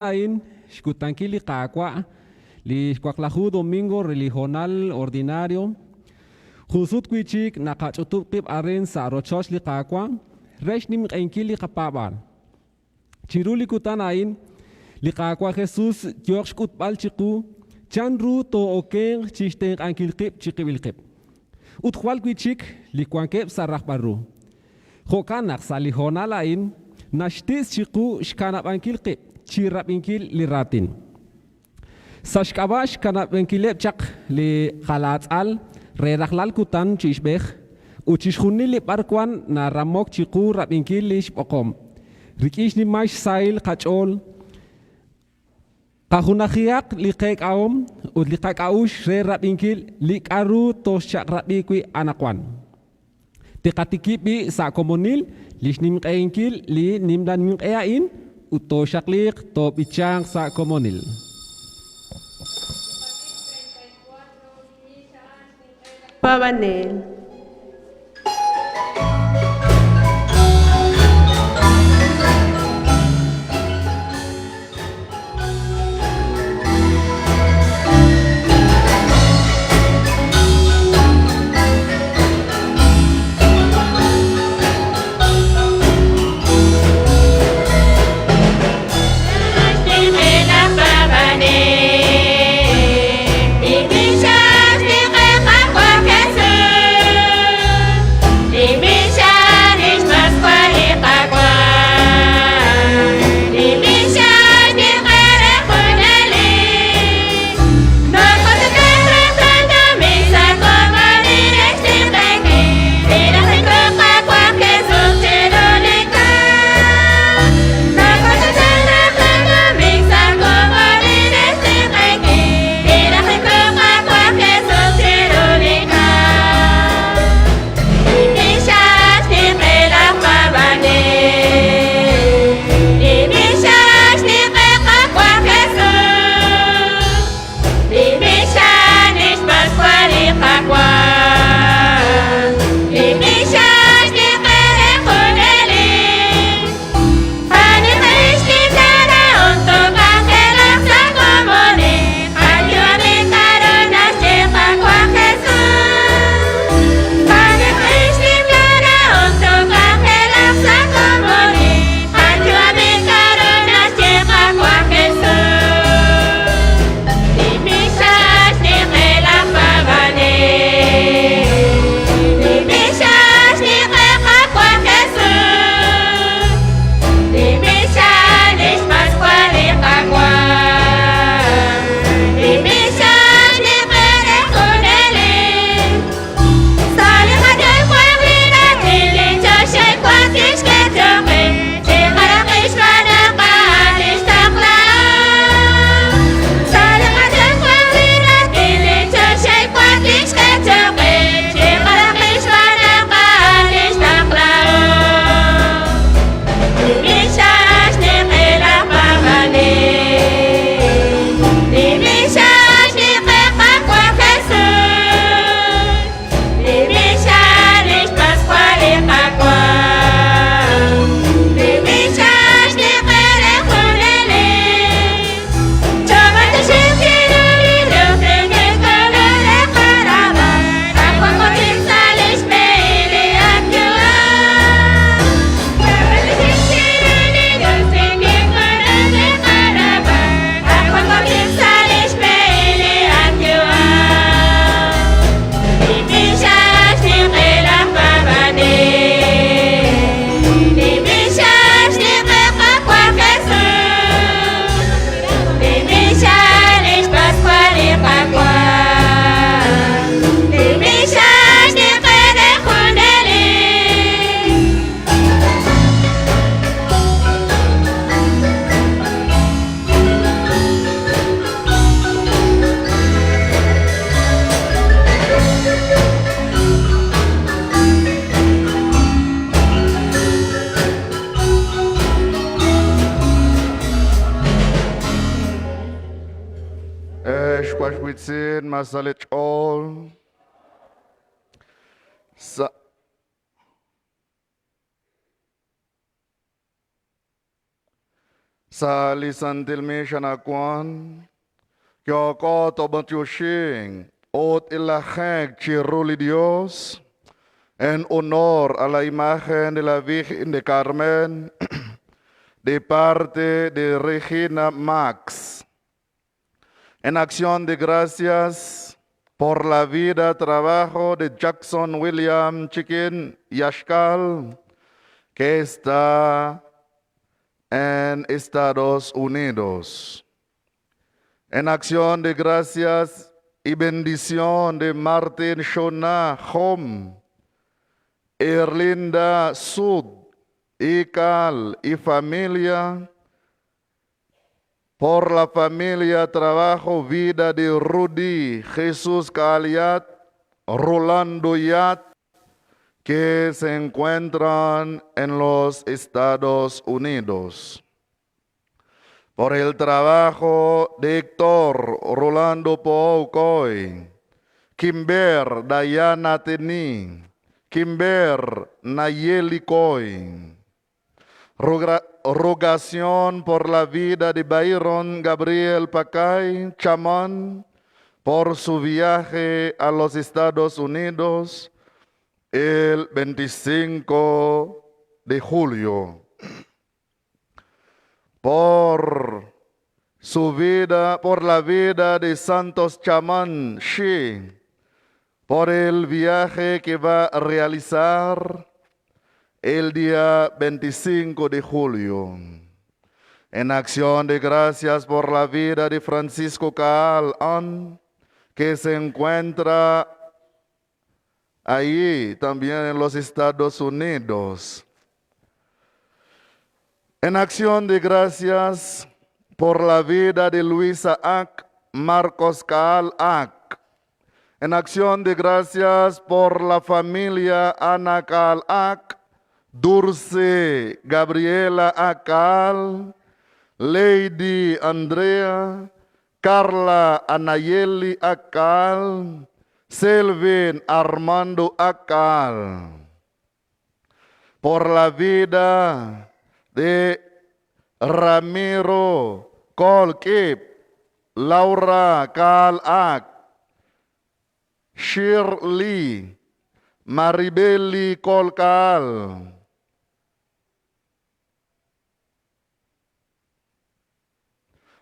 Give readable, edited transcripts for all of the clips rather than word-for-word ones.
A'in xkutankil li Qaawa', li xwaqlaju domingo re li hoonal ordinario. Jun sut wi'chik naqach'utub' qib' arin sa' rochoch li Qaawa' re xnimq'ehinkil li qapaab'aal. Chiru li kutan a'in, li Qaawa' Jesus yooq xk'utb'al chiqu chan ru too'okenq chixtenq'ankil qib' chiqib'il qib', ut jwal wi'chik li wankeb' sa' rajb'al ru. Jo'kan naq sa' li hoonal a'in naxti's chiqu xkanab'ankil qib' chi rab'inkil li raatin. Sa' xk'ab'a' xkanab'ankileb' chaq li qalaatz'al re rajlal kutan chi ixb'ej ut chixjunil li b'arwan naramok chiqu rab'inkil lix b'oqom, rik'in xnimal xsahil qach'ool, Qajunajihaq li qeek'ahom ut li qak'a'uxl re rab'inkil li k'a'ru tooxchaq'rab'i wi' anaqwan. Tiqatikib' b'i' sa' komonil li xnimq'ehinkil li nimla ninq'e a'in ut tooxaqliiq toob'ichanq sa' komonil. Paab'anel. Ex was wiitz'in, mas sa' li ch'ool. Sa' Sa' li Santil Misa anaqwan yooko tob'antioxink ut ilaje'k chiru li Dios en honor a la imagen de la Virgen de Carmen de parte de Regina Max. En acción de gracias por la vida, trabajo de Jackson William Chiquin Yashkal, que está en Estados Unidos. En acción de gracias y bendición de Martin Shona Hom, Erlinda Sud, Ical y familia, por la familia, trabajo, vida de Rudy Jesús Caliat, Rolando Yat, que se encuentran en los Estados Unidos. Por el trabajo de Héctor Rolando Poucoy, Kimber Dayana Teni, Kimber Nayeli Coy. Rogación por la vida de Byron Gabriel Pacay Chamán por su viaje a los Estados Unidos el 25 de julio. Por su vida, por la vida de Santos Chamán Shi, por el viaje que va a realizar el día 25 de julio. En acción de gracias por la vida de Francisco Caal An, que se encuentra ahí también en los Estados Unidos. En acción de gracias por la vida de Luisa Ak, Marcos Caal Ak. En acción de gracias por la familia Ana Caal Ak, Dulce Gabriela Acal, Lady Andrea, Carla Anayeli Acal, Selvin Armando Acal. Por la vida de Ramiro Colquip, Laura Calak, Shirley Maribeli Colcal.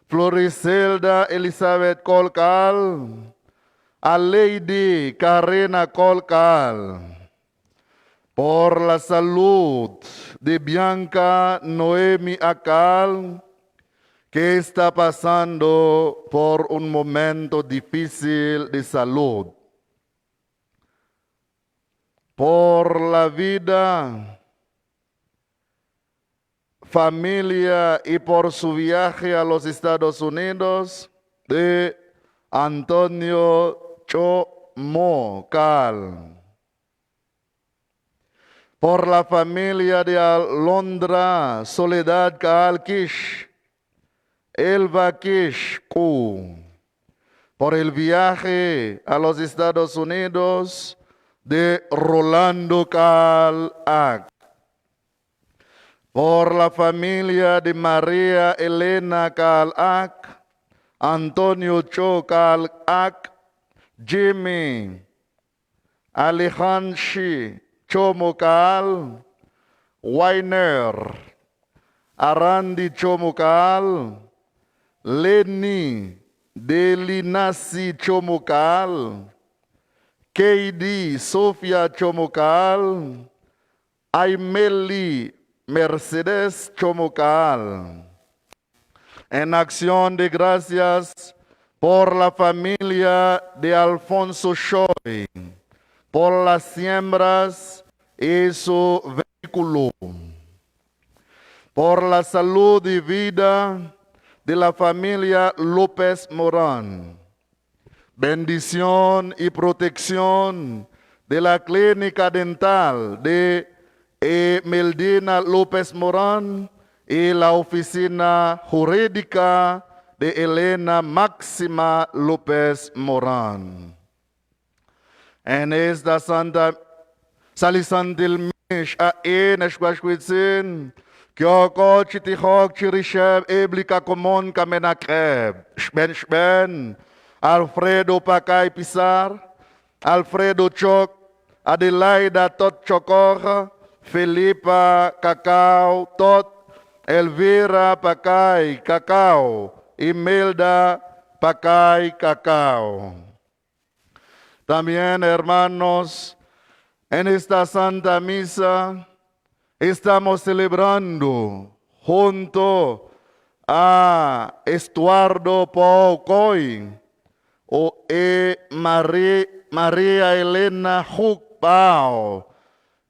Floricelda Elizabeth Colcal, a Lady Karina Colcal, por la salud de Bianca Noemi Acal, que está pasando por un momento difícil de salud. Por la vida, familia y por su viaje a los Estados Unidos de Antonio Chomo Cal. Por la familia de Alondra Soledad Kaal Kish, Elva Kish Ku. Por el viaje a los Estados Unidos de Rolando Kaal Ak. Por la familia de María Elena Kaal-Ak, Antonio Cho Kaal-Ak, Jimmy Alejanshi Chomo Kaal, Weiner, Arandi Chomo Kaal, Lenny Delinasi Chomo Kaal, KD Sofia Chomo Kaal, Aimeli Mercedes Chomocal. En acción de gracias por la familia de Alfonso Choi, por las siembras y su vehículo, por la salud y vida de la familia López Morán, bendición y protección de la clínica dental de Meldina López Morán y la oficina jurídica de Elena Máxima López Morán. En esta santa salisantil mish a en. Kioko chitijok chirisheb ebli kakomon kamenakeb. Shben shben. Alfredo Pakay Pisar. Alfredo Chok. Adelaida Tot Chokor. Felipa Cacao Tot. Elvira Pakay Cacao. Imelda Pakay Cacao. También, hermanos, en esta Santa Misa estamos celebrando junto a Estuardo Poucoy o e María Elena Pao,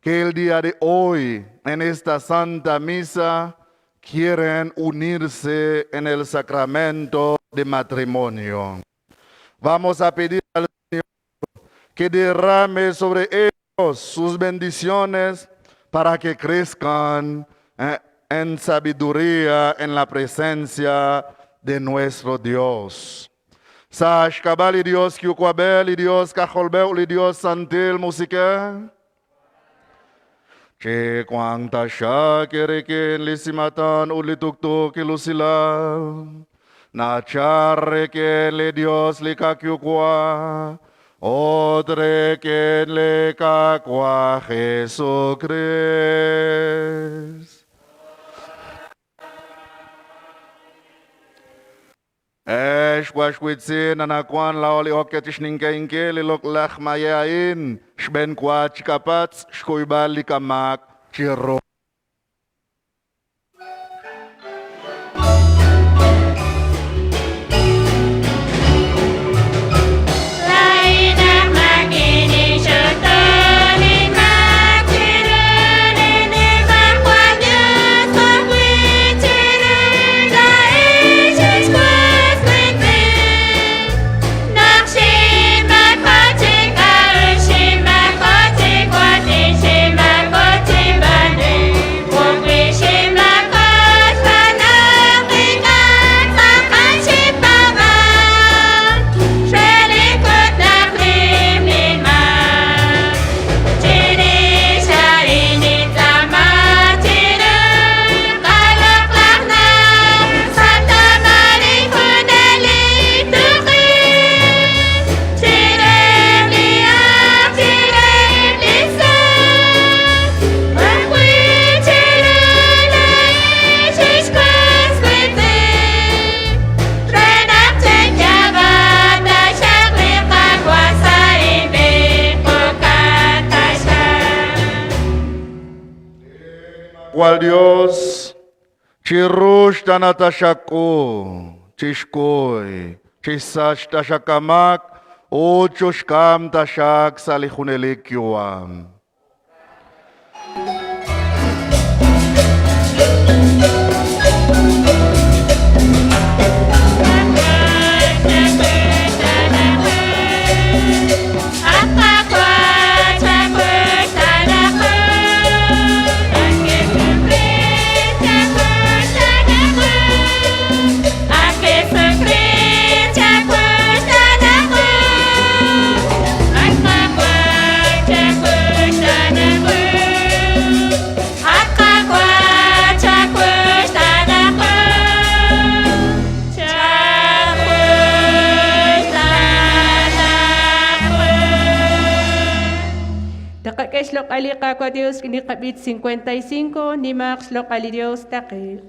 que el día de hoy en esta Santa Misa quieren unirse en el sacramento de matrimonio. Vamos a pedir al Señor que derrame sobre ellos sus bendiciones para que crezcan en sabiduría en la presencia de nuestro Dios. Sa xk'ab'a' li Dios Yuwa'b'ej, li Dios K'ajolb'ej, li Dios Santil Musiq'ej. Chiwanq taxaq eerik'in li simatan ut li tuqtuukil usilal. Nachalk rik'in li Dios li qaYuwa' ut rik'in li Qaawa' Jesukriist. Ex was wiitz'in, anaqwan laa'o li ok chixninq'ehinkil li loq'laj mayej a'in, xb'enwa chiqapatz' xkuyb'al li qamaak chiru. Cual Dios, chirush tanatashaku, chishkoy, chisach tashakamak, uchushkam tashak salijunelik yuam. Taqak'e xloq'al li Qaawa' Dios li qab'it 55 nimaq xloq'al li Dios taqiq.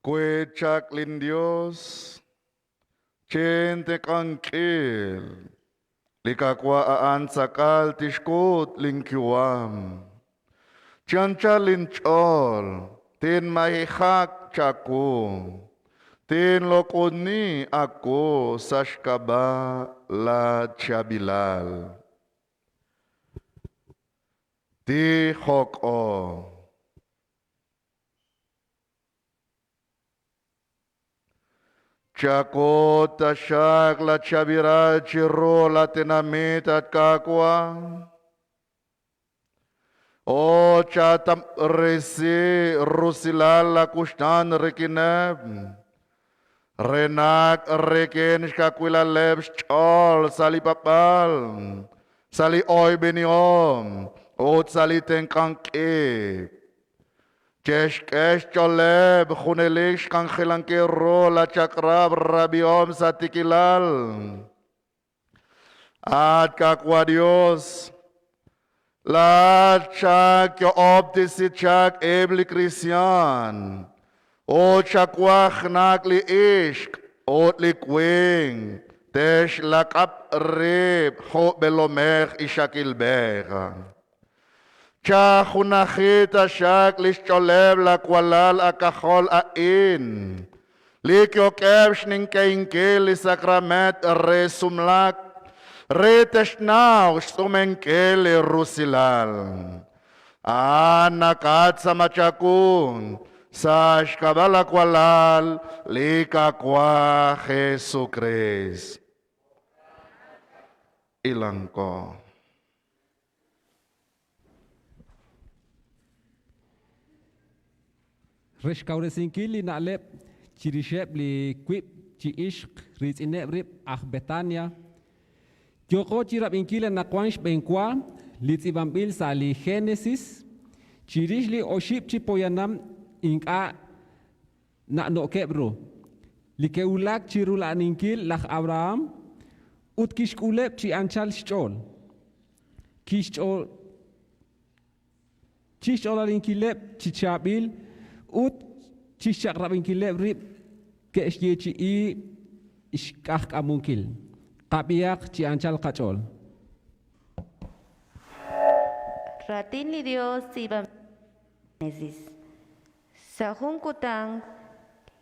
Kwe chak lin Dios, chente kankil, likakwa aan sakal tishkut linkiwam. Chancha linchol, tin mahihak chaku, tin lokuni ako sashkaba la chabilal. Ti hok-o. Chakot tashak la chabira chiro la tenamit at kakwa. O chatam resi rusilal la kushtan rekineb. Renak reken shkakwila leb chol sali papal. Sali oy beniom. Ot sali tenkanke. Chesh kesh choleb junelish kangelanke ro la chakrab rabiom satikilal. At kakwa Dios. La chak yo optisi chak ebli kristian. O chakwach nak li ishk ot li kwing. Tesh lakap rib ho belomech ishakil bega. Cha junajita shak lisholeb la kualal akajol ain. Likyo kebsh ninke li sakramet resumlak. Reteshnau sumenkele rusilal. Anakat samachakun. Sashkabala kualal likakwa Jesucristo. Ilangko. Rexkawresinkil li na'leb' chirixeb' li wib' chi ixq ritz'ineb' rib' aj Betania. Yoqo chirab'inkil anaqwan xb'enwa li tz'ib'anb'il sa' li Génesis chirix li oxib' chi poyanam ink'a' na'no'keb' ru. Li ke'wulak chirula'aninkil laj Abraham ut kixk'uleb' chi anchal xch'ool. Kixch'ool chixch'oolarinkileb' chi chaab'il ut chixchaq'rab'inkileb' rib' ke'xyeechi'i xk'ajk'amunkil. Qab'ihaq chi anchal qach'ool. Ratin li Dios tz'iib'an Génesis. Sa' jun kutan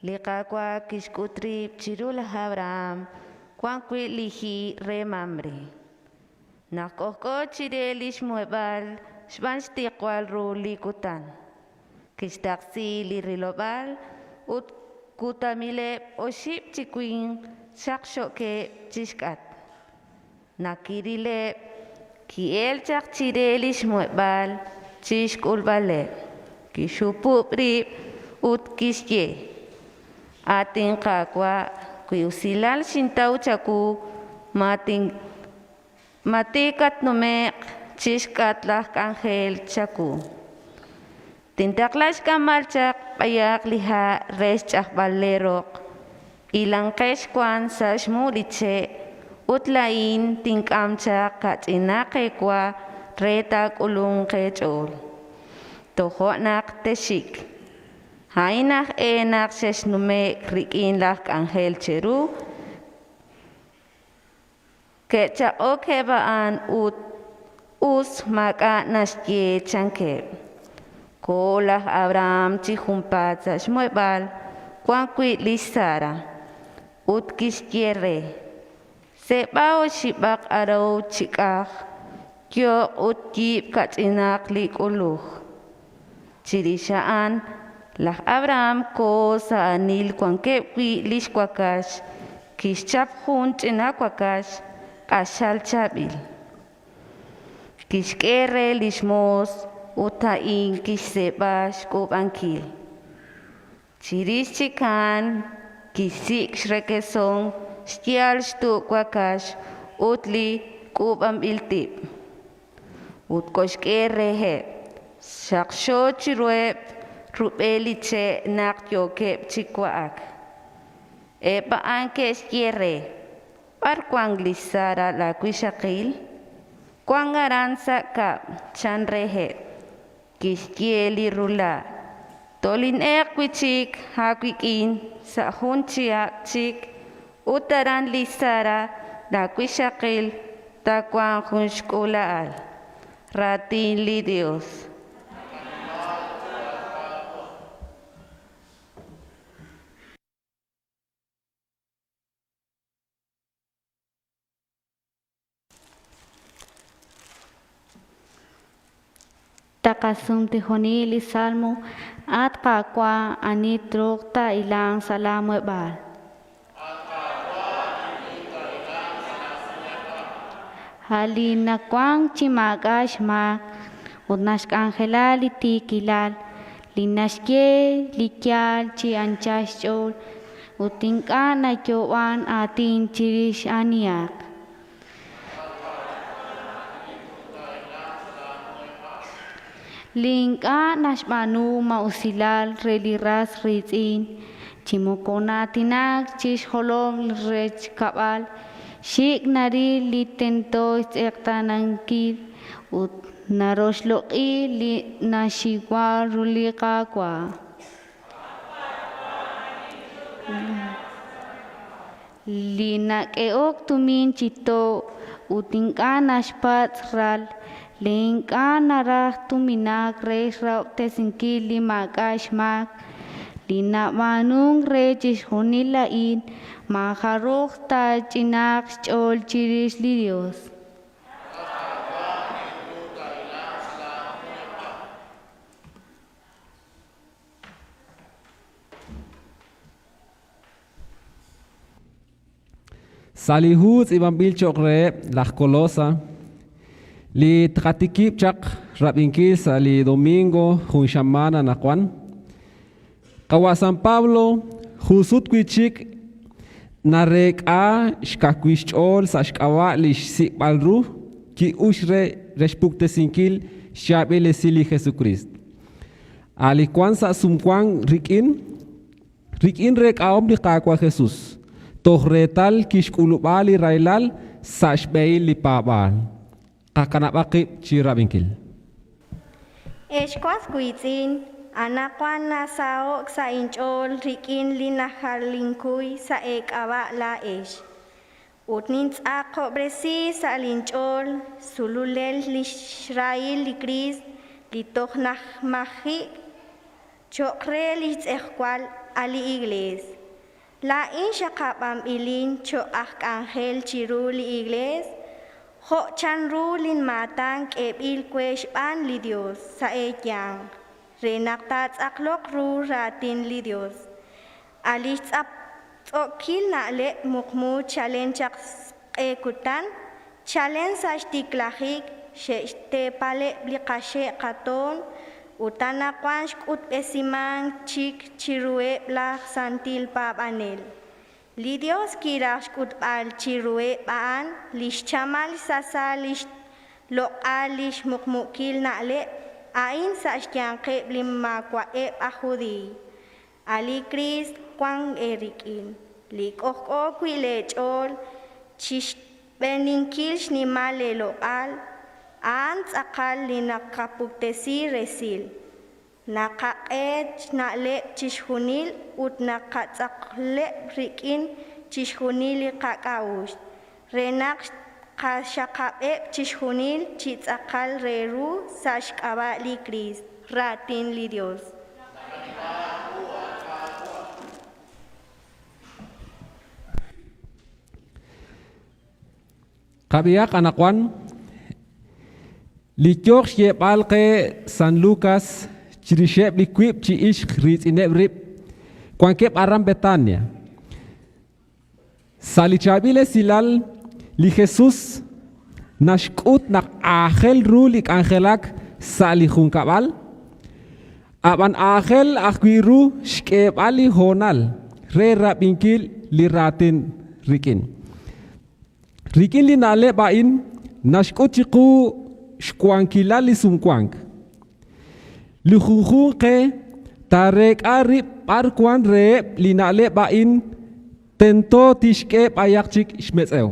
li Qaawa' kixk'ut rib' chiru laj Abraham wan wi' li ji re Mamre. Naq k'ojk'o chire li xmuheb'aal xb'aan xtiqwal ru li kutan. Kixtaqsi li rilob'aal ut kutamileb' oxib' chi winq xaqxo'keb' chixk'at. Naq kirileb' ki'el chaq chire li xmuheb'aal chixk'ulb'aleb'. Kixhupub' rib' ut kixye: Atin Qaawa' wi usilal xintaw chawu matikat nume'q chixk'at laj k'anjel chawu. Tintaqla xk'amal chaq b'ayaq li ha' re xch'ajb'al le roq. Ilanqex wan sa' xmu li che' ut laa'in tink'am chaq kach'inaq eewa re taak'ulunq eech'ool. Tojo' naq texik. A'in aj e naq xexnume'k rik'in laj k'anjel cheru. Ke'chaq'ok eb' a'an ut us maak'a' naxye chankeb'. Koho laj Abraham chi junpaat sa' xmuheb'aal wan wi' lix Sara ut kixye re: Seeb'a oxib'aq araw chi k'aj, yo'q ut yiib' kach'inaq li k'uluj. Chirix a'an laj Abraham koho sa' aanil wankeb' wi' li xwakax, kixchap jun ch'ina wakax q'axal chaab'il. Kixk'e re li xmoos ut a'in kixseeb'a xk'uub'ankil. Chirix chik a'an kixsik' xrekeson xyal xtu' wakax ut li k'uub'anb'il tib'. Ut koxk'e reheb', xaqxo chiruheb' rub'el li che' naq yookeb' chi wa'ak. Eb' a'an ke'xye re: B'ar wank lix Sara laawixaqil? Wank aran sa' kab'l, chan reheb'. Kixye li rula': Tolin'eeq wi' chik aawik'in sa' jun chihab' chik, ut aran lix Sara laawixaqil taawanq jun xk'uula'al. Raatin li Yos. Taqasumtijoni li Salmo, At Qaawa', ani truuq taahilanq sa' laamuheb'aal? A' li nawank chi maak'a' xmaak ut naxk'anjela li tiikilal, li naxye li yaal chi anchal xch'ool ut ink'a' nayoob'ank aatin chirix anihaq. Li ink'a' naxb'aanu maa'usilal re li ras riitz'in, chi moko na'aatinak chi xjolom li rechkab'al, xik' naril li tento xtz'eqtaanankil ut naroxloq'i li naxxiwa ru li Qaawa'. Li nak'ehok tumin chi to' ut ink'a' naxpatz' ral, li ink'a' naraj tuminaak re xrahob'tesinkil li maak'a' xmaak, li nab'aanunk re chixjunil a'in maajaruj taach'inaaq xch'ool chirix li Yos. Sa' li hu tz'iib'anb'il cho'q reheb' laj Colosa, li tqatikib' chaq rab'inkil sa' li domingo jun xamaan anaqwan, qawa' San Pablo jun sut wi' chik nareek'a xkawil xch'ool sa' xk'ab'a' li xsik'b'al ru ki'ux re re xpuktesinkil xchaab'il esil li Jesukriist. A' li wank sa' sumwank rik'in Rik'in reek'ahom li Qaawa' Jesus, toj reetal kixk'ulub'a li rahilal sa' xb'ehil li paab'aal. Qakanab'aq qib' chi rab'inkil. Ex was wiitz'in, anaqwan nasaho'k sa' inch'ool rik'in li najalinkuy sa' eek'ab'a' laa'ex. Ut nintz'aqob'resi sa' linch'ool sululel li xrahil li Kriist li toj najmaji' cho'q re li xtz'ejwal a' li Iklees. Laa'in xaqab'anb'ilin cho'q aj k'anjel chiru li Iklees, jo' chanru linmaatan k'eeb'il we xb'aan li Yos sa' eeyanq, re naq taatz'aqloq ru raatin li Yos, a' li xtz'aptz'o'kil na'leb' muqmu chalen chaq q'e kutan, chalen sa' xtiklajik xe'xteepaleb' li qaxe' qatoon ut anaqwan xk'utb'esimank chik chiruheb' laj santil paab'anel. Li Yos kiraj xk'utb'al chiruheb' a'an li xchamal xsasal li xloq'al li xmuqmuukil na'leb' a'in sa' xyanqeb' li maawa'eb' aj Judiiy. A' li Kriist wank eerik'in, li k'ojk'o wi' leech'ool chi xb'eeninkil xnimal leeloq'al, a'an tz'aqal li naqapuktesi resil. Naqak'e xna'leb' chixjunil ut naqatz'aqleb' rik'in chixjunil li qak'a'uxl, re naq tqaxaqab'eb' chixjunil chi tz'aqal re ru sa' xk'ab'a' li Kriist. Raatin li Yos. Qab'ihaq anaqwan li yooq xyeeb'al qe San Lucas chirixeb' li wiib' chi ixq riitz'ineb' rib' wankeb' aran Betania. Sa' li chaab'il esilal, li Jesus naxk'ut naq aajel ru li k'anjelak sa' li junkab'al, a'b'an aajel ajwi' ru xk'eeb'al li hoonal re rab'inkil li raatin rik'in. Rik'in li na'leb' a'in naxk'ut chiqu xwankilal li sumwank. Li junjunq qe taareek'a rib' b'ar wan reheb' li na'leb' a'in tento tixk'e b'ayaq chik xmetz'ew.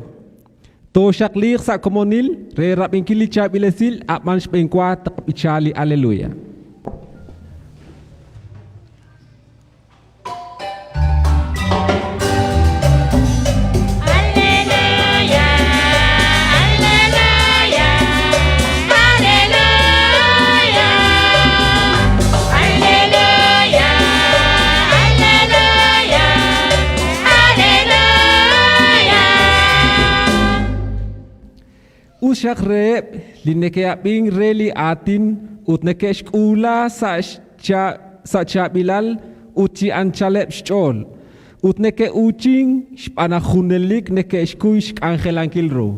Tooxaqliiq sa' komonil re rab'inkil li chaab'il esil a'b'an xb'een wa taqab'icha li Aleluya. Us xaq reheb' li neke'ab'ink re li aatin ut neke'xk'uula sa' chaab'ilal ut chi anchaleb' xch'ool, ut neke'uuchin xb'aan naq junelik neke'xkuy xk'anjelankil ru.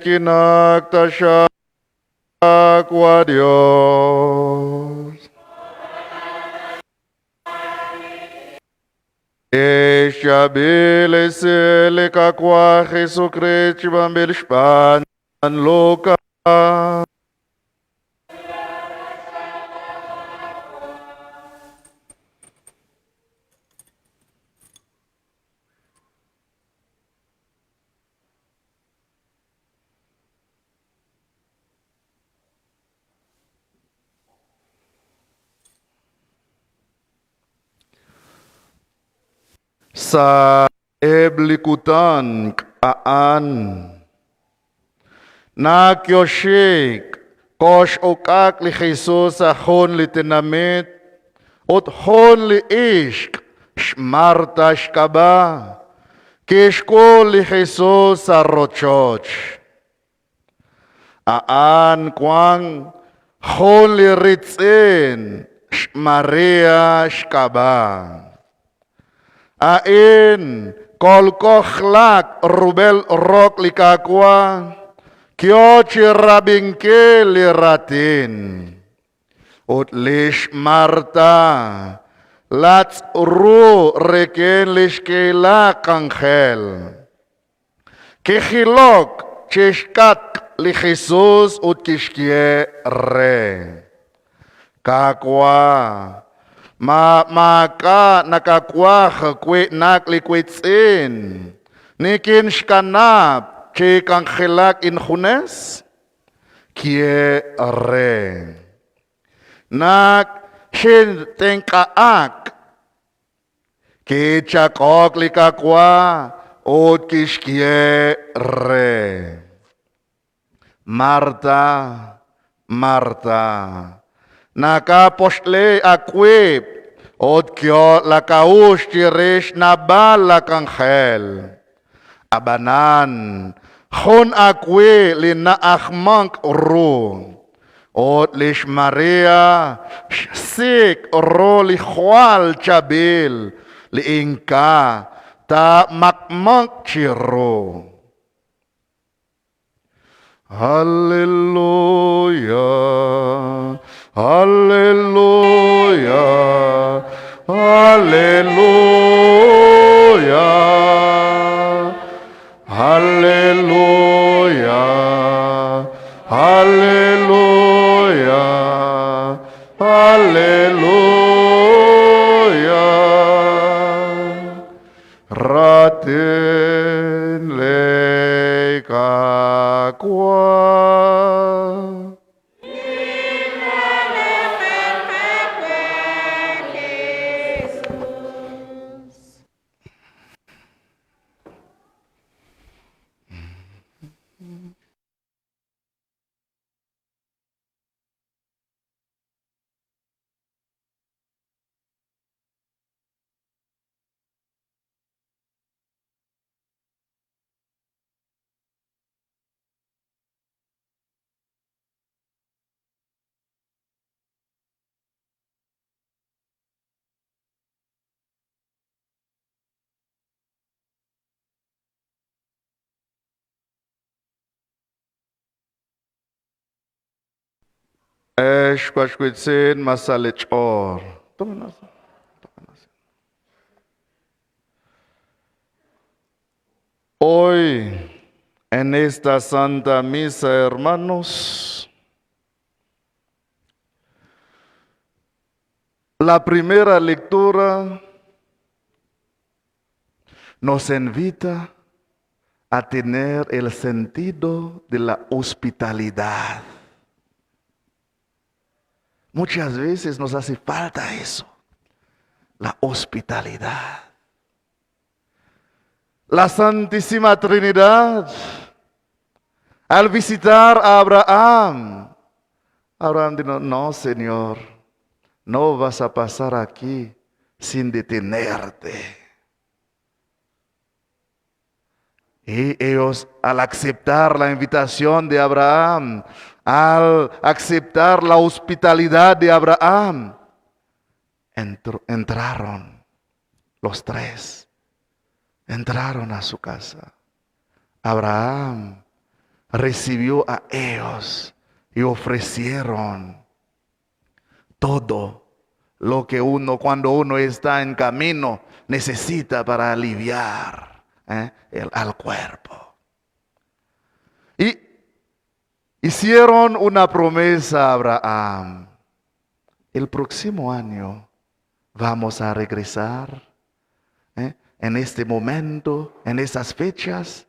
Kinagtasya kwa Dios. Eshabelece kakwa Jesucristo bambil shpan loka. Sa eblikutan kaan. Nakyoshik kosh ukak li Jesus sa hon li tinamit ut hon li ishk xmarta xkaba kishko li Jesus sa rochoch. Aan kwang hon li ritzin xmaria xkaba. Ain kolkokhlak rubel rok likakwa kyo rabingke liratin. Ut lish Marta lats ru reken lish keila kangel. Kihilok chishkat li Jesus ut kishkie re. Kakwa ma maka nakakwaj kwe nak likwitsin. Nikin xkanap chi kangelak injunes. Kie re. Nak shin tenkaak. Kichakok likakwa ut kishkie re. Marta, Marta. Nakapostle akwip ut kyo lakaush chirish nabal kangel. Abanan, jun akwi linaachmank ru. Ut lish Maria, sik ru li Juan chabil, li inka, ta makmank chiru. Hallelujah, Hallelujah, Hallelujah, Hallelujah, Hallelujah, Hallelujah. Ratin lekakwa. Ex kwashkwitzin masalechor. Hoy, en esta Santa Misa, hermanos, la primera lectura nos invita a tener el sentido de la hospitalidad. Muchas veces nos hace falta eso, la hospitalidad. La Santísima Trinidad, al visitar a Abraham, Abraham dijo, no, Señor, no vas a pasar aquí sin detenerte. Y ellos, al aceptar la invitación de Abraham, al aceptar la hospitalidad de Abraham, entraron los tres, entraron a su casa. Abraham recibió a ellos y ofrecieron todo lo que uno, cuando uno está en camino, necesita para aliviar al cuerpo. Y hicieron una promesa a Abraham. El próximo año vamos a regresar. En este momento, en esas fechas,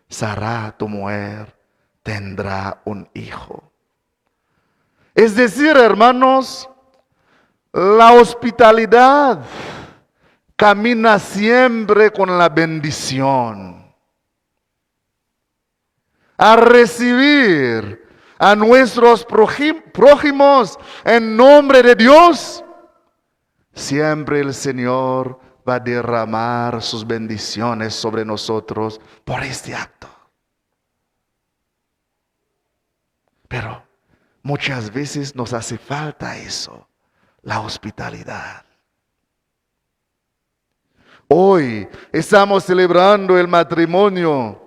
Sara, tu mujer, tendrá un hijo. Es decir, hermanos, la hospitalidad camina siempre con la bendición. A recibir a nuestros prójimos en nombre de Dios, siempre el Señor va a derramar sus bendiciones sobre nosotros por este acto. Pero muchas veces nos hace falta eso, la hospitalidad. Hoy estamos celebrando el matrimonio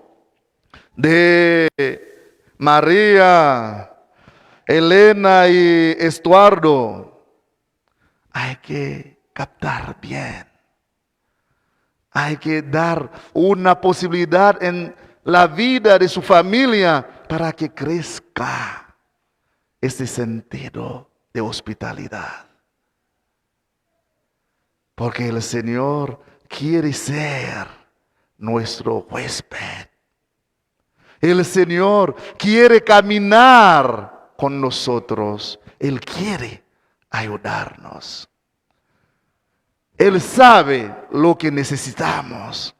de María, Elena y Estuardo. Hay que captar bien. Hay que dar una posibilidad en la vida de su familia para que crezca este sentido de hospitalidad. Porque el Señor quiere ser nuestro huésped. El Señor quiere caminar con nosotros. Él quiere ayudarnos. Él sabe lo que necesitamos.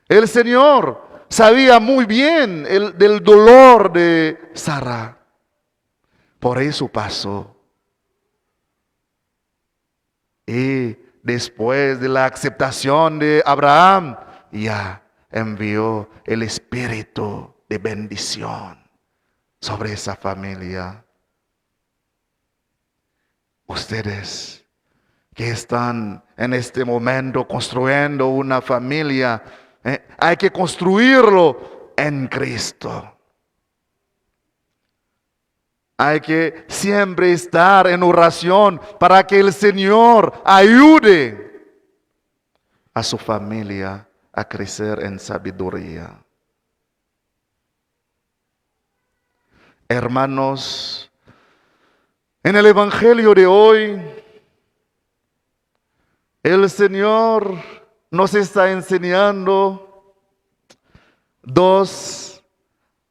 El Señor sabía muy bien del dolor de Sara. Por eso pasó. Y después de la aceptación de Abraham, ya envió el espíritu de bendición sobre esa familia. Ustedes que están en este momento construyendo una familia, hay que construirlo en Cristo. Hay que siempre estar en oración para que el Señor ayude a su familia a crecer en sabiduría. Hermanos, en el Evangelio de hoy, el Señor nos está enseñando dos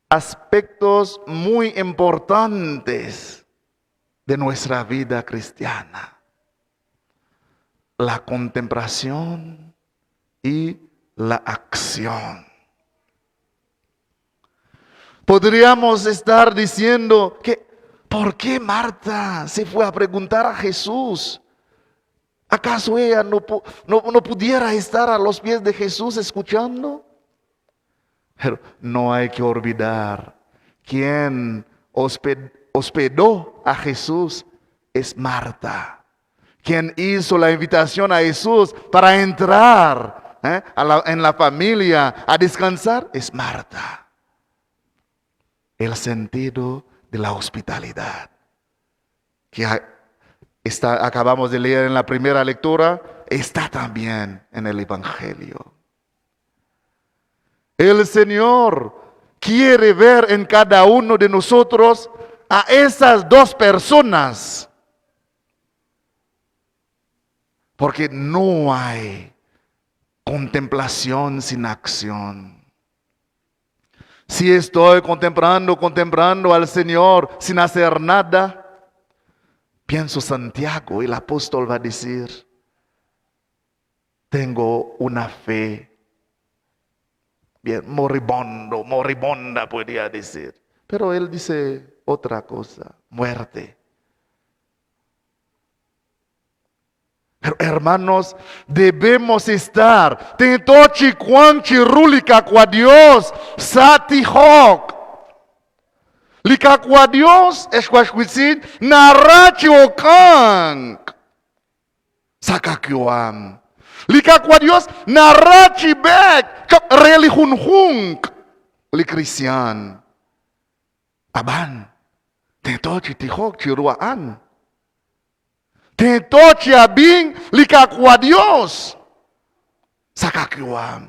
aspectos muy importantes de nuestra vida cristiana: la contemplación y la acción. Podríamos estar diciendo que, ¿por qué Marta se fue a preguntar a Jesús? ¿Acaso ella no pudiera estar a los pies de Jesús escuchando? Pero no hay que olvidar, quien hospedó a Jesús es Marta. Quien hizo la invitación a Jesús para entrar en la familia a descansar es Marta. El sentido de la hospitalidad que acabamos de leer en la primera lectura, está también en el Evangelio. El Señor quiere ver en cada uno de nosotros a esas dos personas. Porque no hay contemplación sin acción. Si estoy contemplando al Señor sin hacer nada, pienso Santiago, el apóstol va a decir, tengo una fe Bien, moribundo, moribunda podría decir. Pero él dice otra cosa, muerte. Pero hermanos, debemos estar. Tento chi kwank chiru li Qaawa' Dios sa' tijok. Li Qaawa' Dios, ex was wiitz'in, naraj chi okank sa' qayu'am. Li Qaawa' Dios naraj chi b'eek choq' re li junjunq li kristiaan. Ab'an, tento chi tijok chiru a'an. Tento chi ab'ink li Qaawa' Dios sa' qayu'am.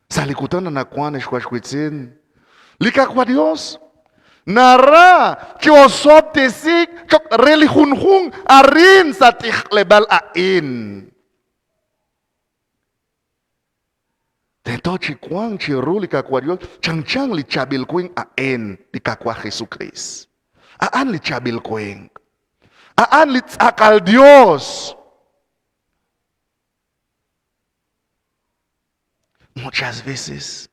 Sa' li kutan anaqwan ex was wiitz'in, li Qaawa' Dios naraj chi osob'tesiik choq' re li junjunq arin sa' tijleb'aal a'in. Tento chi wank chiru li Qaawa' Dios chanchan li chaab'il winq a'in, li Qaawa' Jesukriist. A'an li chaab'il winq. A'an li tz'aqal Dios. Muchas veces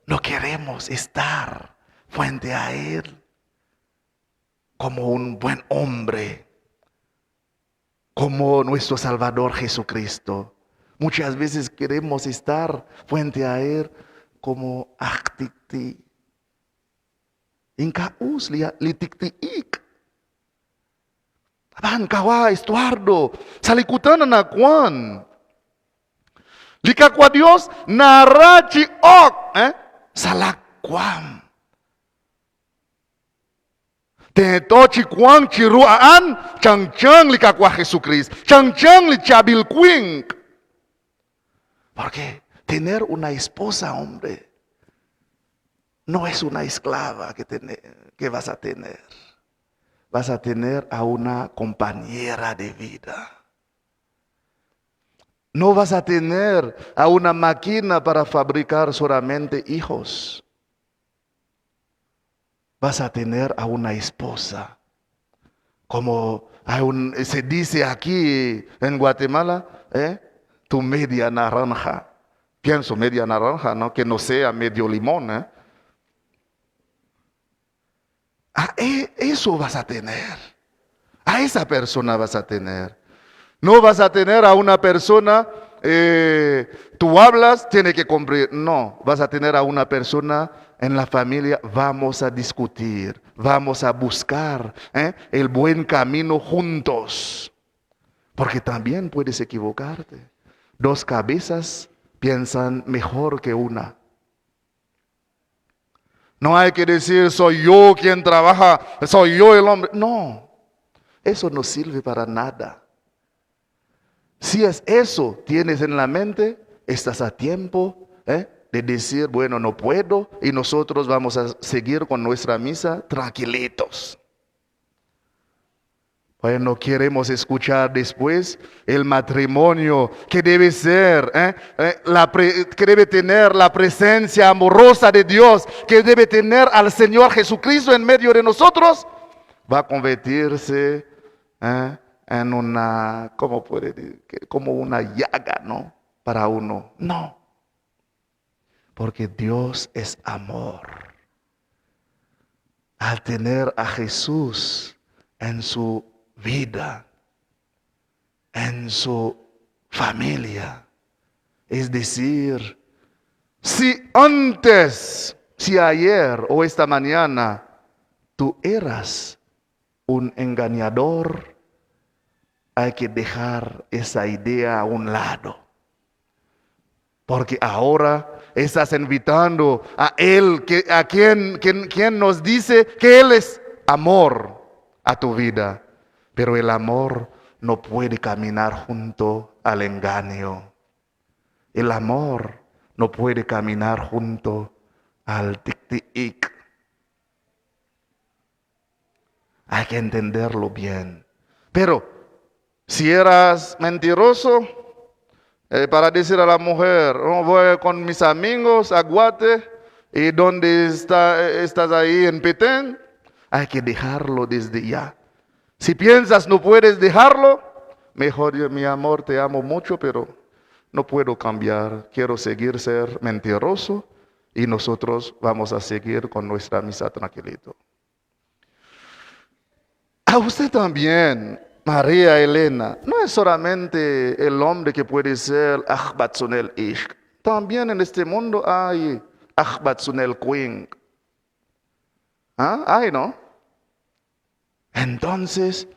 no queremos estar frente a Él como un buen hombre, como nuestro Salvador Jesucristo. Muchas veces queremos estar frente a Él como aj tikti'. Ink'a' us li, li tikti'ik. Ab'an qawa' Estuardo, sa' li kutan anaqwan. Li Qaawa' Dios naraj chi ok eh, sa' la waam. Tento chi wank chiru a'an chanchan li Qaawa' Jesucrist, chanchan li chaab'il winq. Porque tener una esposa, hombre, no es una esclava que, que vas a tener. Vas a tener a una compañera de vida. No vas a tener a una máquina para fabricar solamente hijos. Vas a tener a una esposa. Como hay un, se dice aquí en Guatemala, ¿eh? Tu media naranja. Pienso media naranja, ¿no? Que no sea medio limón. ¿Eh? A eso vas a tener. A esa persona vas a tener. No vas a tener a una persona, tú hablas, tiene que cumplir. No, vas a tener a una persona en la familia, vamos a discutir, vamos a buscar el buen camino juntos. Porque también puedes equivocarte. Dos cabezas piensan mejor que una. No hay que decir, soy yo quien trabaja, soy yo el hombre. No, eso no sirve para nada. Si es eso tienes en la mente, estás a tiempo de decir, bueno, no puedo, y nosotros vamos a seguir con nuestra misa tranquilitos. Bueno, queremos escuchar después el matrimonio que debe ser, ¿eh? Que debe tener la presencia amorosa de Dios, que debe tener al Señor Jesucristo en medio de nosotros, va a convertirse, ¿eh?, en una, ¿cómo puede decir? Como una llaga, ¿no? Para uno. No. Porque Dios es amor. Al tener a Jesús en su vida, en su familia, es decir, si antes, si ayer o esta mañana tú eras un engañador, hay que dejar esa idea a un lado. Porque ahora estás invitando a Él, que, a quien nos dice que Él es amor a tu vida. Pero el amor no puede caminar junto al engaño. El amor no puede caminar junto al tikti'ik. Hay que entenderlo bien. Pero si eras mentiroso, para decir a la mujer, oh, voy con mis amigos a Guate, y donde estás ahí en Petén, hay que dejarlo desde ya. Si piensas no puedes dejarlo, mejor yo, mi amor, te amo mucho, pero no puedo cambiar, quiero seguir ser mentiroso y nosotros vamos a seguir con nuestra misa tranquilito. A usted también, María Elena, no es solamente el hombre que puede ser Achbatsunel Ishk. También en este mundo hay Achbatsunel Queen. ¿Ah? Hay, ¿no? Entonces,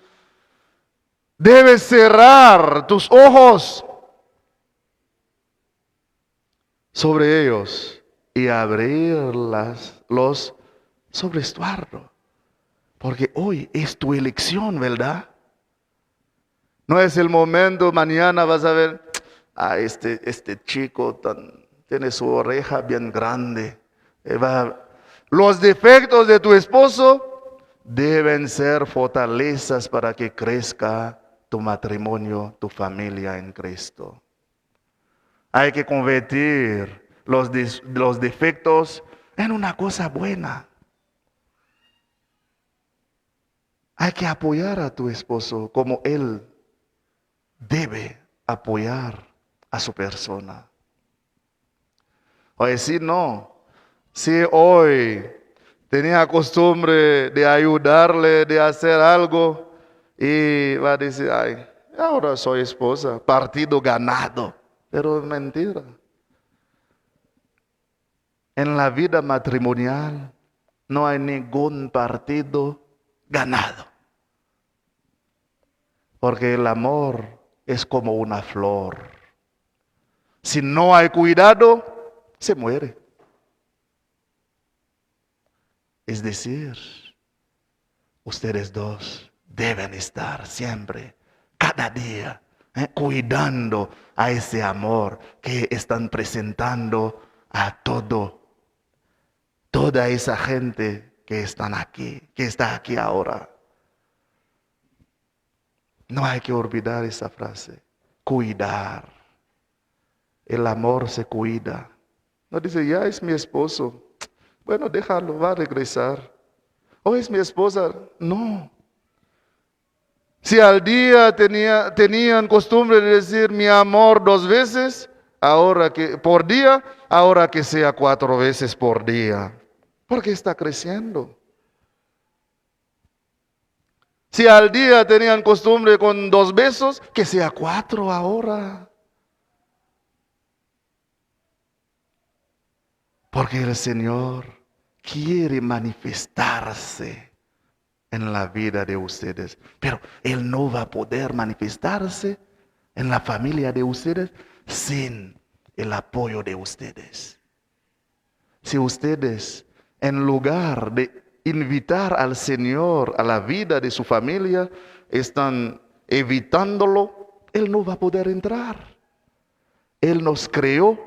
debes cerrar tus ojos sobre ellos y abrirlas los sobre Estuardo. Porque hoy es tu elección, ¿verdad? No es el momento, mañana vas a ver, a este chico tan, tiene su oreja bien grande. Los defectos de tu esposo deben ser fortalezas para que crezca tu matrimonio, tu familia en Cristo. Hay que convertir los defectos en una cosa buena. Hay que apoyar a tu esposo como él debe apoyar a su persona. Oye, si no, si hoy tenía costumbre de ayudarle, de hacer algo, y va a decir, ay, ahora soy esposa, partido ganado. Pero es mentira. En la vida matrimonial no hay ningún partido ganado. Porque el amor es como una flor. Si no hay cuidado, se muere. Es decir, ustedes dos deben estar siempre, cada día, cuidando a ese amor que están presentando a toda esa gente que están aquí, que está aquí ahora. No hay que olvidar esa frase, cuidar. El amor se cuida. No dice, ya es mi esposo. Bueno, déjalo, va a regresar. O es mi esposa. No. Si al día tenían costumbre de decir mi amor 2 veces, ahora que por día, ahora que sea 4 veces por día. Porque está creciendo. Si al día tenían costumbre con 2 besos, que sea 4 ahora. Porque el Señor quiere manifestarse en la vida de ustedes. Pero Él no va a poder manifestarse en la familia de ustedes sin el apoyo de ustedes. Si ustedes, en lugar de invitar al Señor a la vida de su familia, están evitándolo, Él no va a poder entrar. Él nos creó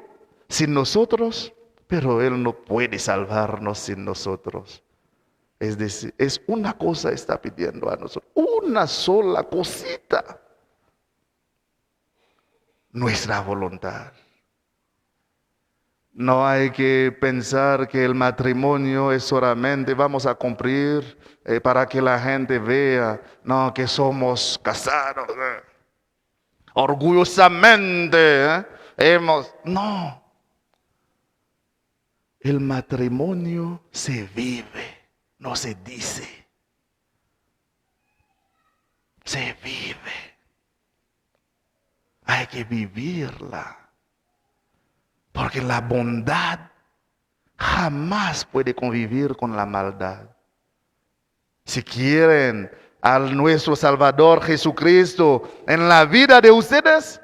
sin nosotros, pero Él no puede salvarnos sin nosotros. Es decir, es una cosa está pidiendo a nosotros, una sola cosita. Nuestra voluntad. No hay que pensar que el matrimonio es solamente vamos a cumplir para que la gente vea, no, que somos casados. Orgullosamente. Hemos, no. El matrimonio se vive, no se dice. Se vive. Hay que vivirla. Porque la bondad jamás puede convivir con la maldad. Si quieren al nuestro Salvador Jesucristo en la vida de ustedes,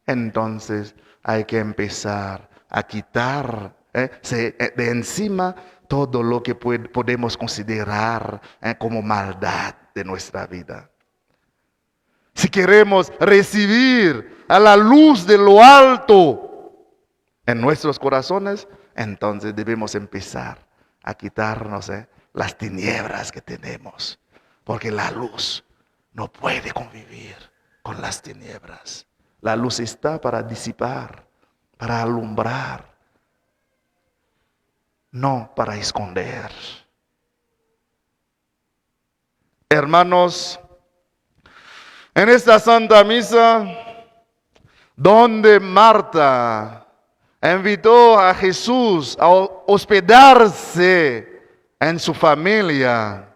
entonces hay que empezar a quitar de encima todo lo que podemos considerar como maldad de nuestra vida. Si queremos recibir a la luz de lo alto en nuestros corazones, entonces debemos empezar a quitarnos las tinieblas que tenemos, porque la luz no puede convivir con las tinieblas. La luz está para disipar, para alumbrar, no para esconder. Hermanos, en esta Santa Misa, Donde Marta invitó a Jesús a hospedarse en su familia.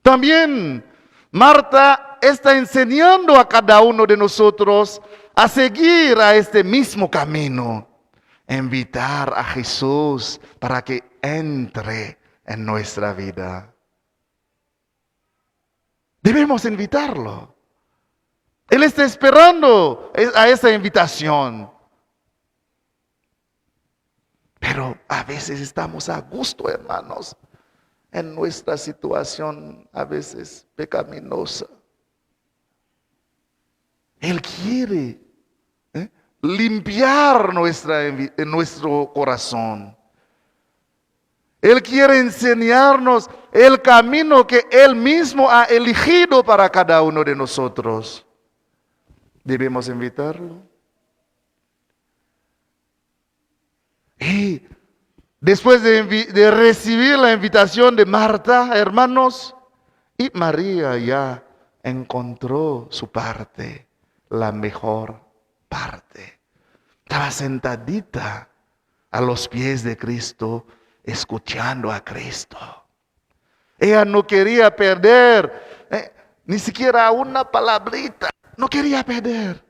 También Marta está enseñando a cada uno de nosotros a seguir a este mismo camino. Invitar a Jesús para que entre en nuestra vida. Debemos invitarlo. Él está esperando a esa invitación. Pero a veces estamos a gusto, hermanos, en nuestra situación a veces pecaminosa. Él quiere limpiar nuestro corazón. Él quiere enseñarnos el camino que Él mismo ha elegido para cada uno de nosotros. Debemos invitarlo. Y después de recibir la invitación de Marta, hermanos, y María ya encontró su parte, la mejor parte. Estaba sentadita a los pies de Cristo, escuchando a Cristo. Ella no quería perder ni siquiera una palabrita, no quería perder.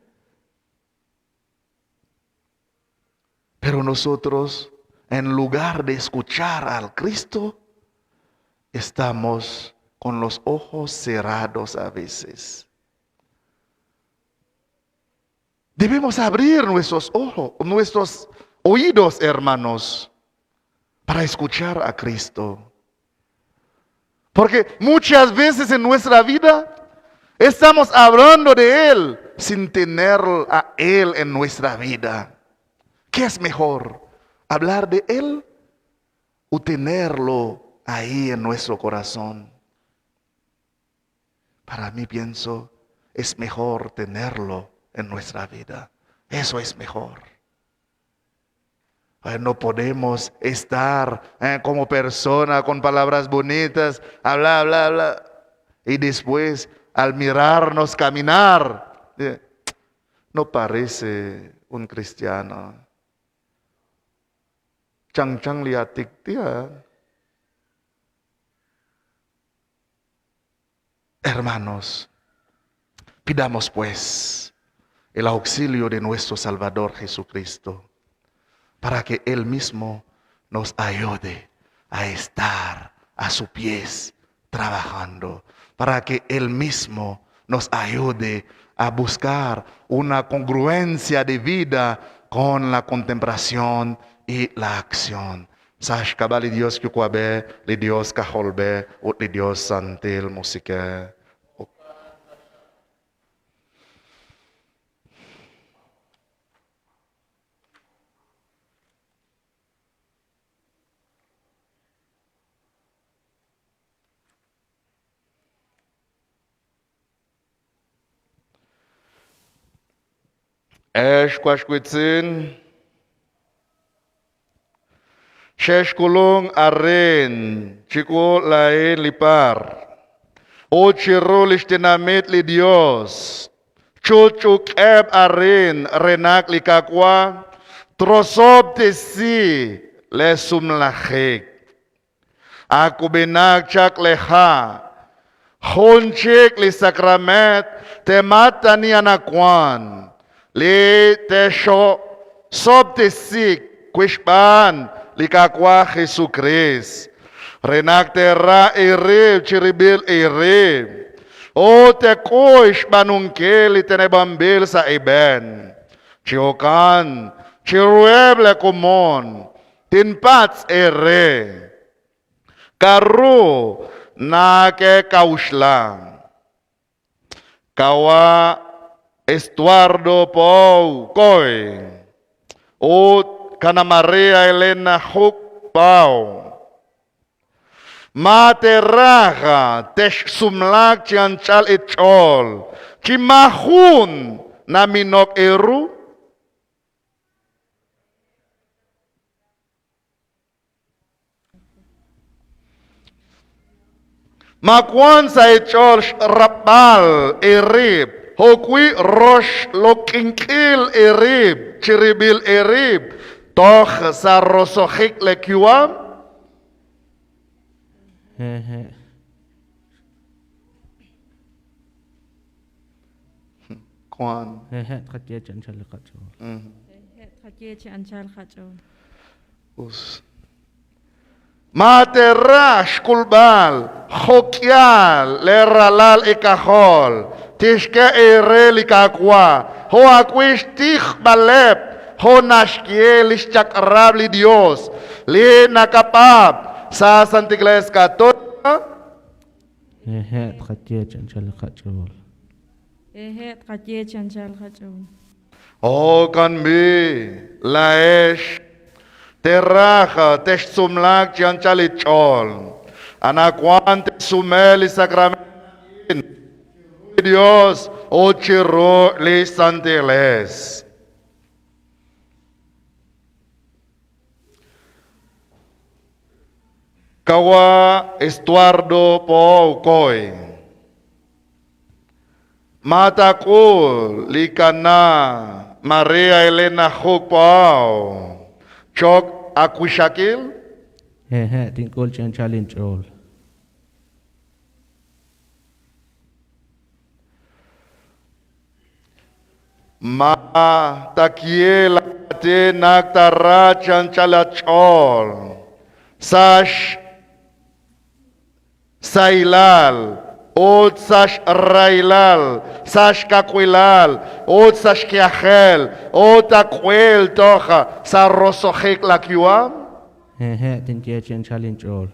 Pero nosotros, en lugar de escuchar al Cristo, estamos con los ojos cerrados a veces. Debemos abrir nuestros ojos, nuestros oídos, hermanos, para escuchar a Cristo. Porque muchas veces en nuestra vida estamos hablando de Él sin tener a Él en nuestra vida. ¿Qué es mejor? ¿Hablar de Él o tenerlo ahí en nuestro corazón? Para mí pienso, es mejor tenerlo en nuestra vida. Eso es mejor. No podemos estar como persona con palabras bonitas, habla, habla, habla, y después al mirarnos caminar, no parece un cristiano. Chang chang liatik tia. Hermanos, pidamos pues el auxilio de nuestro Salvador Jesucristo, para que Él mismo nos ayude a estar a su pies trabajando, para que Él mismo nos ayude a buscar una congruencia de vida con la contemplación y la acción. Sash kabali Dios kukwabe, li Dios kaholbe, ut li Dios santil musike. Ex kwashkwitzin, Shesh kulung aren, chiku lain lipar. O chirulish tinamit li Dios. Chuchuk eb aren, renak likakwa. Trosob tesi, lesum lachik. Aku binak chak leha. Hunchik li sakramet, temata ni anakwan. Li tesho, sob tesi, kwishpan. Likakwa Jesucristo. Renak terra ere, chiribil ere. O te koish banungkeli tenebambil sa eben. Chiokan, chirueble komon, tinpats ere. Karu na ke kaushla. Kawa Estuardo Pou Koi. O Kana Maria Elena Huk Pau. Materaja tesh sumlak chianchal ichol. Chimahun naminok eru. Makwan sa ichol rapal erib. jo'wi' roxloq'inkil eerib' chirib'il eerib' toj sa' roso'jik leeyu'am? Hehe'. Juan. Hehe' tqaye chi anchal li qach'ool. Hehe' tqaye chi anchal qach'ool. Us. Ma teeraj xk'ulb'al jo'k'ihal leeralal eek'ajol tixk'e eere li Qaawa', jo' ajwi' xtijb'aleb' jo' naxye li xchaq'rab' li Yos li naqapaab' sa' Santa Iglesia Católica? Hehe' tqaye chi anchal li qach'ool. Hehe' tqaye chi anchal qach'ool. Jo'kan b'i', laa'ex teeraj texsumlaaq chi anchal li ch'ool. Anaqwan teesume li sacramento a'in chiru li Dios ut chiru li Santa Iglesia. Qawa' Estuardo Pow Koy. Ma taak'ul li Kana' Maria Elena Juk Pow cho'q aawixaqil? Hehe' tink'ul chi anchal inch'ool. Ma taaye laawaatin naq taara chi anchal aach'ool sa' xsahilal ut sa' xrahilal, sa' xkawilal ut sa' xyajel ut taak'ul toj sa' roso'jik laayu'am? Hehe' tinye chi anchal inch'ool.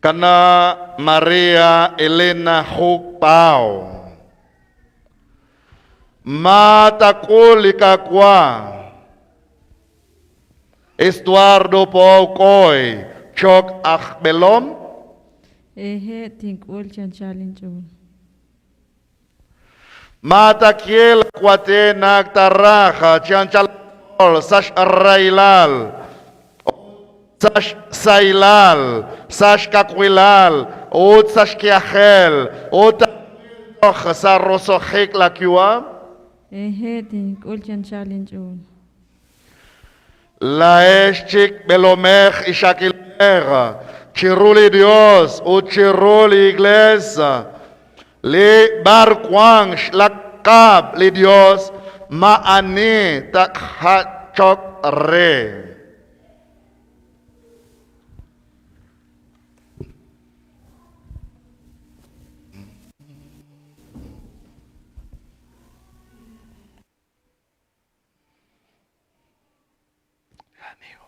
Kana' Maria Elena Juk Pow. Ma taak'ul li Qawa' Estuardo Pow Koy cho'q aab'eelom? Hehe' tink'ul chi anchal inch'ool. Ma taaye laawaatin naq taara chi anchal aach'ool sa' xrahilal sa' xsahilal, sa' xkawilal ut sa' xyajel ut toj sa' roso'jik laayu'am? Hehe' tink'ul chi anchal inch'ool. Laa'ex chik b'eelomej ixaqilb'ej chiru li Dios ut chiru li Iglees li b'arwan xlaq'ab' li Dios maa'ani taajachoq re. Aneo.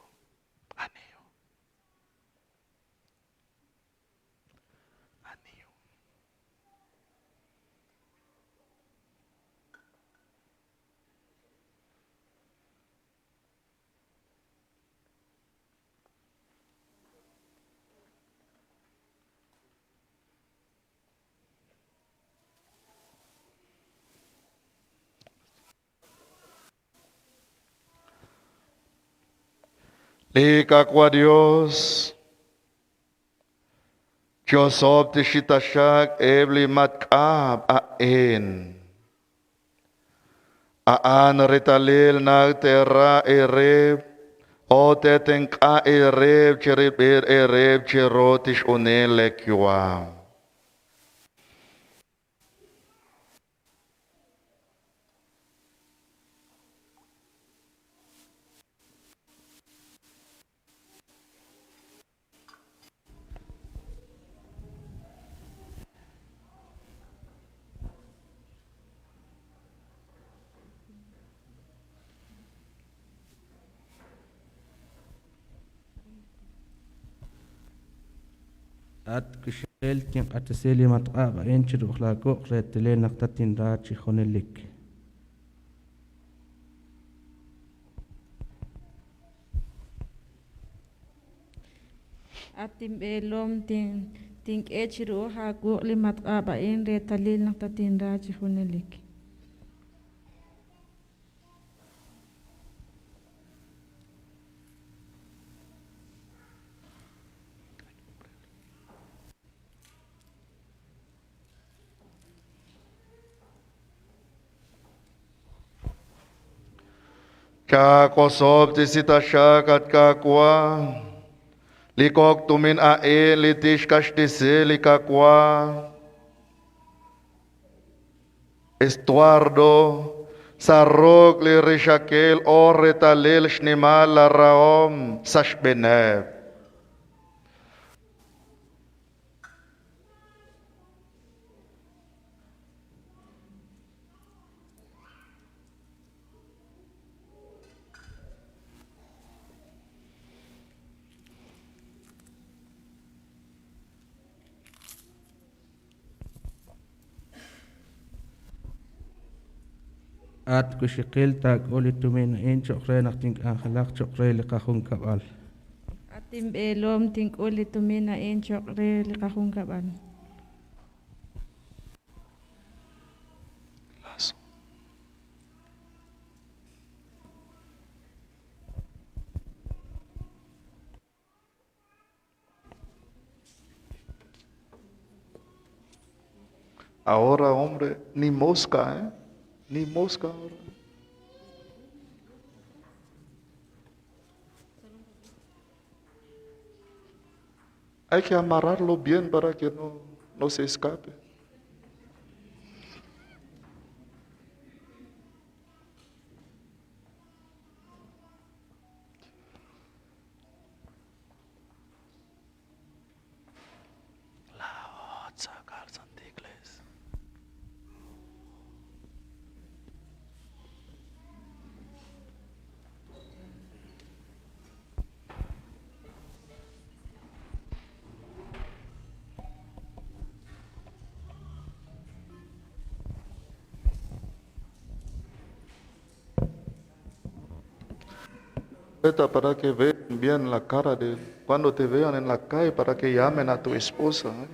Aneo. Li Qaawa' Dios, chi'osob'tesi taxaq eb' li matq'ab' a'in. A'an reetalil naq teera eerib' ut teetenq'a eerib' cherib'il eerib' chiru chixjunil leeyu'am. At wixaqil tinq'axtesi li matq'ab' a'in chi ru'uj laawuq' reetalil naq tatinra chi junelik. At inb'eelom tink'e chi ru'uj aawuq' li matq'ab' a'in reetalil naq tatinra chi junelik. Chawosob'tesi taxaq, at Qaawa', li kok' tumin a'in li tixq'axtesi li Qaawa'. Estuardo, sa' ruq' li rixaqil or reetalil xnimal laarahom sa' xb'eeneb'. At wixaqil, taak'ul li tumin a'in cho'q re naq tink'anjelaq cho'q re li qajunkab'al. At inb'eelom, tink'ul li tumin a'in cho'q re li qajunkab'al. Ahora, hombre, ni mosca, ¿eh? Ni mosca ahora. Hay que amarrarlo bien para que no, no se escape. Para que vean bien la cara de cuando te vean en la calle, para que llamen a tu esposa. ¿Eh?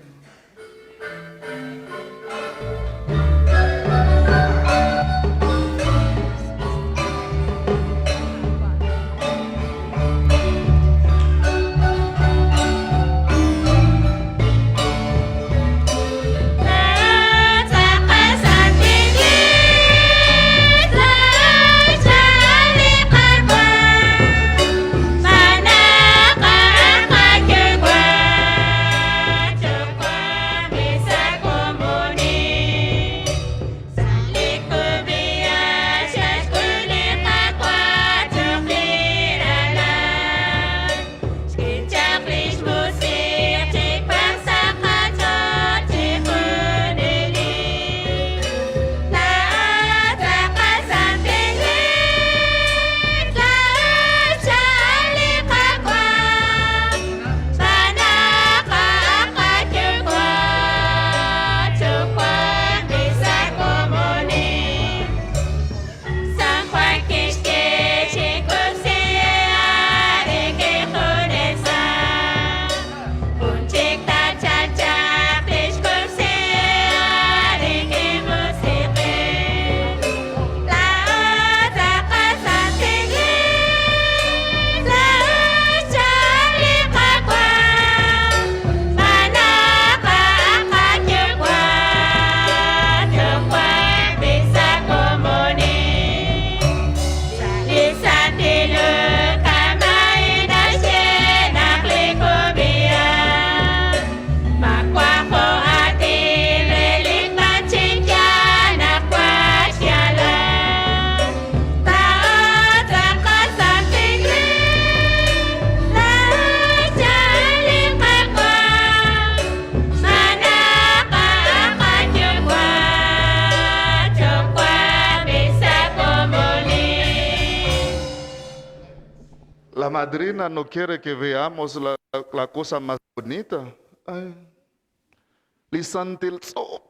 La madrina no quiere que veamos la, la cosa más bonita. Ay. Li santil tz'ob.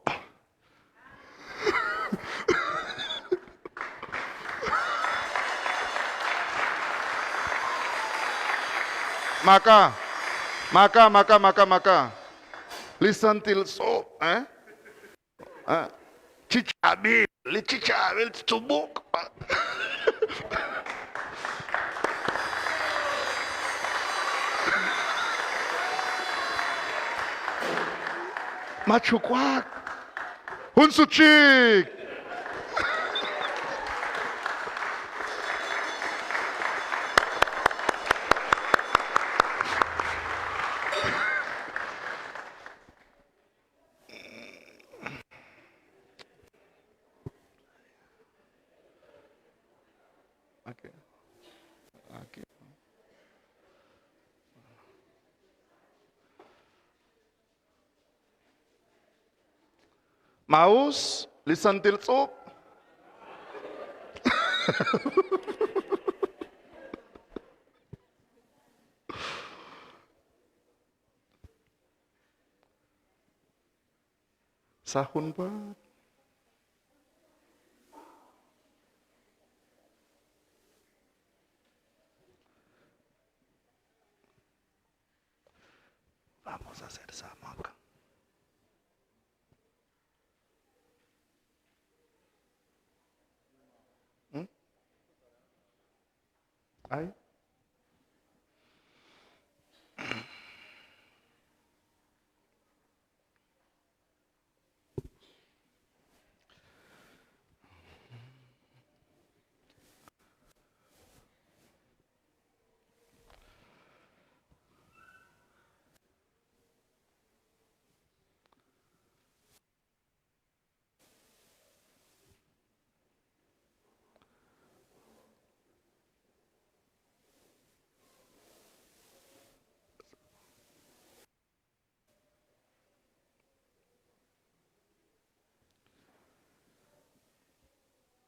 Maka, maka, maka, maka, maka. Li santil tz'ob, eh? Ah. Chichabil, li chichabil tzubuk. Machucuac. Unsuchik. Aquí. Aquí. Ma us li santil tz'uub? Sa' junpaat. Vamos a hacer samak. Ay.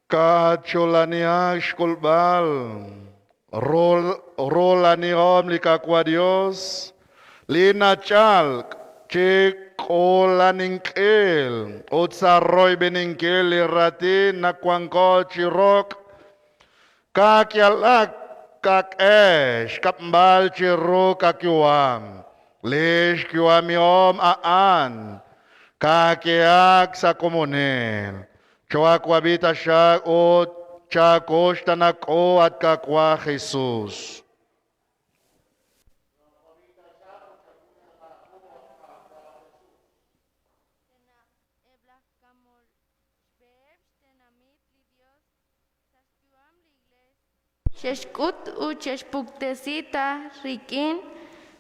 Kacholaniha xk'ulb'al rolanihom li Qaawa' Dios li nachalk chi k'ulaninkil ut sa' royb'eninkil li raatin naq wanko chi roq kakyalak kak'e xk'amb'al chiru qayu'am. Lix yu'amihom a'an kak'ehaq sa' komonil. Cho'aawab'i taxaq ut chakuxtaanaqo at Qaawa' Jesus. Xe'xk'ut ut xe'xpuktesi ta rik'in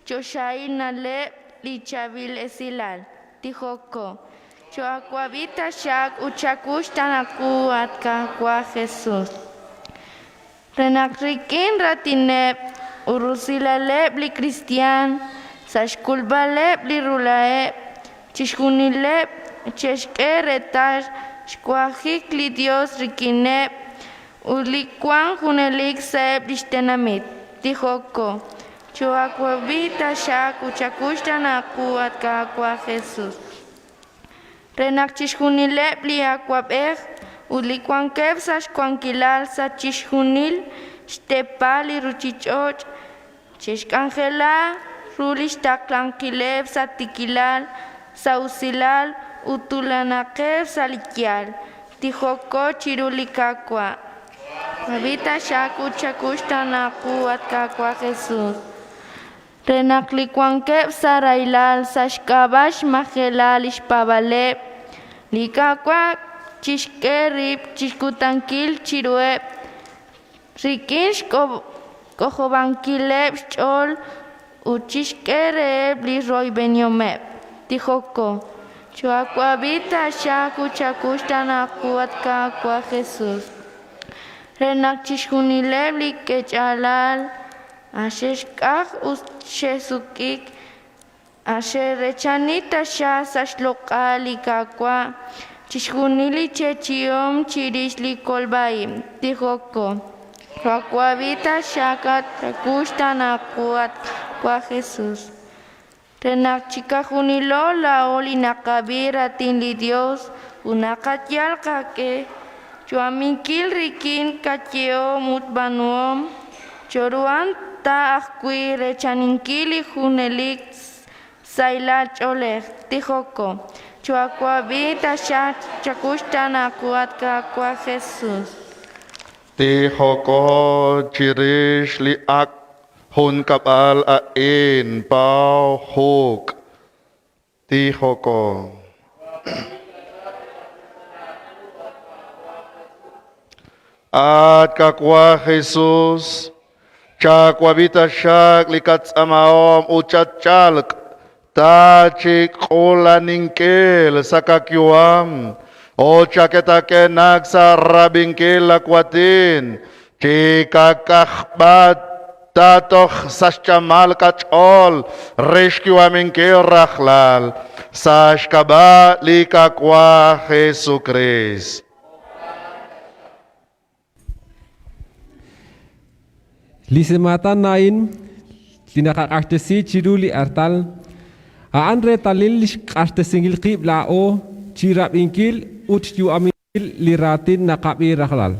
choxahil na'leb' li chaab'il esilal. Tijoko. Cho'aawab'i taxaq ut chakuxtaanaqu at Qaawa' Jesus. Re naq rik'in raatineb' ut rusilaleb' li kristiaan sa' xk'ulb'aleb' li rula'eb', chixjunileb' che'xk'e reetal xwanjik li Dios rik'ineb' ut li wank junelik sa'eb' lix tenamit. Tijoko. Cho'aawab'i taxaq ut chakuxtaanaqu at Qaawa' Jesus. Re naq chixjunileb' li awab'ej ut li wankeb' sa' xwankilal sa' chixjunil xteepal li ruuchich'och' che'xk'anjela ru lix taqlankileb' sa' tiikilal, sa' usilal ut tuulanaqeb' sa' li yaal. Tijoko chiru li Qaawa'. Ab'i taxaq ut chakuxtaanaqu at Qaawa' Jesus. Re naq li wankeb' sa' rahilal sa' xk'ab'a' xmajelal lix paab'aaleb', li Qaawa' chixk'e rib' chixkutankil chiruheb' rik'in xk'ojob'ankileb' xch'ool ut chixk'e reheb' li royb'enihomeb'. Tijoko. Cho'aawab'i taxaq ut chakuxtaanaqu at Qaawa' Jesus. Re naq chixjunileb' li ke'ch'alal xe'xk'aj ut xe'suk'ik, xe'reechani taxaq sa' xloq'al li Qaawa' chixjunil li yeechi'ihom chirix li kolb'a-ib'. Tijoko. Cho'aawab'i taxaq at chakuxtaanaqu at Qaawa' Jesus. Re naq chiqajunilo laa'o li naqab'i raatin li Dios ut naqayal qaq'e xyu'aminkil rik'in qayehom ut b'aanuhom, chooruhanq ta ajwi' reechaninkil li junelik sahilal ch'oolej. Tijoko. Cho'aawab'i taxaq chakuxtaanaqu at Qaawa' Jesus. Tijoko chirix li ak' junkab'al a'in Pau Huk. Tijoko. At Qaawa' Jesus, chaawab'i taxaq li qatz'aamahom ut chatchalq ta chi k'ulaninkil sa' qayu'am ut chak'e naq sa' rab'inkil laawatin. Chikakajb'a tatoj sa' xchamal qach'ool re xyu'aminkil rajlal sa' xk'ab'a' li Qaawa' Jesucrist. Li sematan a'in li naqaq'axtesi chiru li artal, a'an reetalil xq'axtesinkil qib' laa'o chi rab'inkil ut xyu'aminkil li raatin naqab'i rajlal.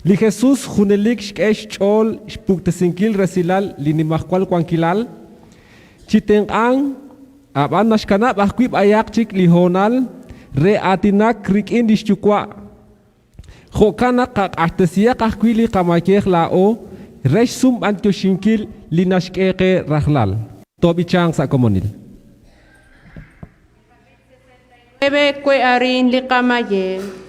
Li Jesus junelik xk'e xch'ool xpuktesinkil resilal li nimajwal wankilal, chi tenq'ank ab'an naxkanab' ajwi' b'ayaq chik li hoonal re aatinak rik'in li xyuwa'. Jo'kan naq qaq'axtesihaq ajwi' li qamayej laa'o re xsumb'antioxinkil li naxk'e qe rajlal. Toob'ichanq sa' komonil. 9 we arin li qamayej.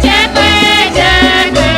Chacué, chacué.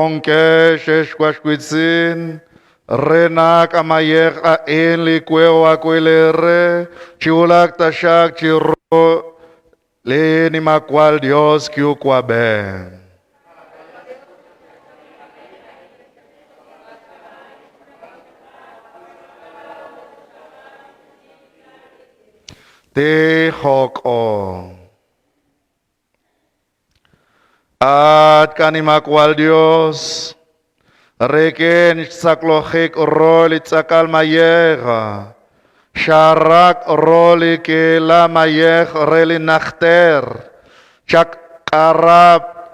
Honke xexwaxwitzin, renak amayej ain li kweo akwilere, chiulak tashak chiro li nimakwal Dios kiukwabe. Te hok o. At kanimakwal Dios, reken saklohik roli tzakal mayeja, sharak roli ke la mayej reli nachter, chak karab,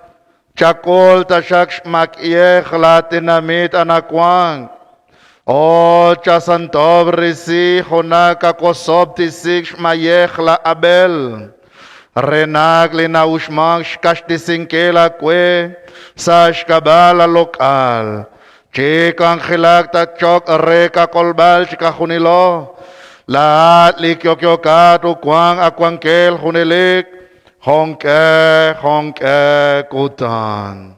chakol tashak shmakyej la tinamit anakwang, o chasantob risi honaka kosob tisik shmayej la abel, Renak linaushmak shkashtisinke kwe sa shkabala lokal. Chikang khilak tachok reka kolbal chikahunilo. Lahat likyokyokat ukwang akwangkel hunilik. Honke honke kutan.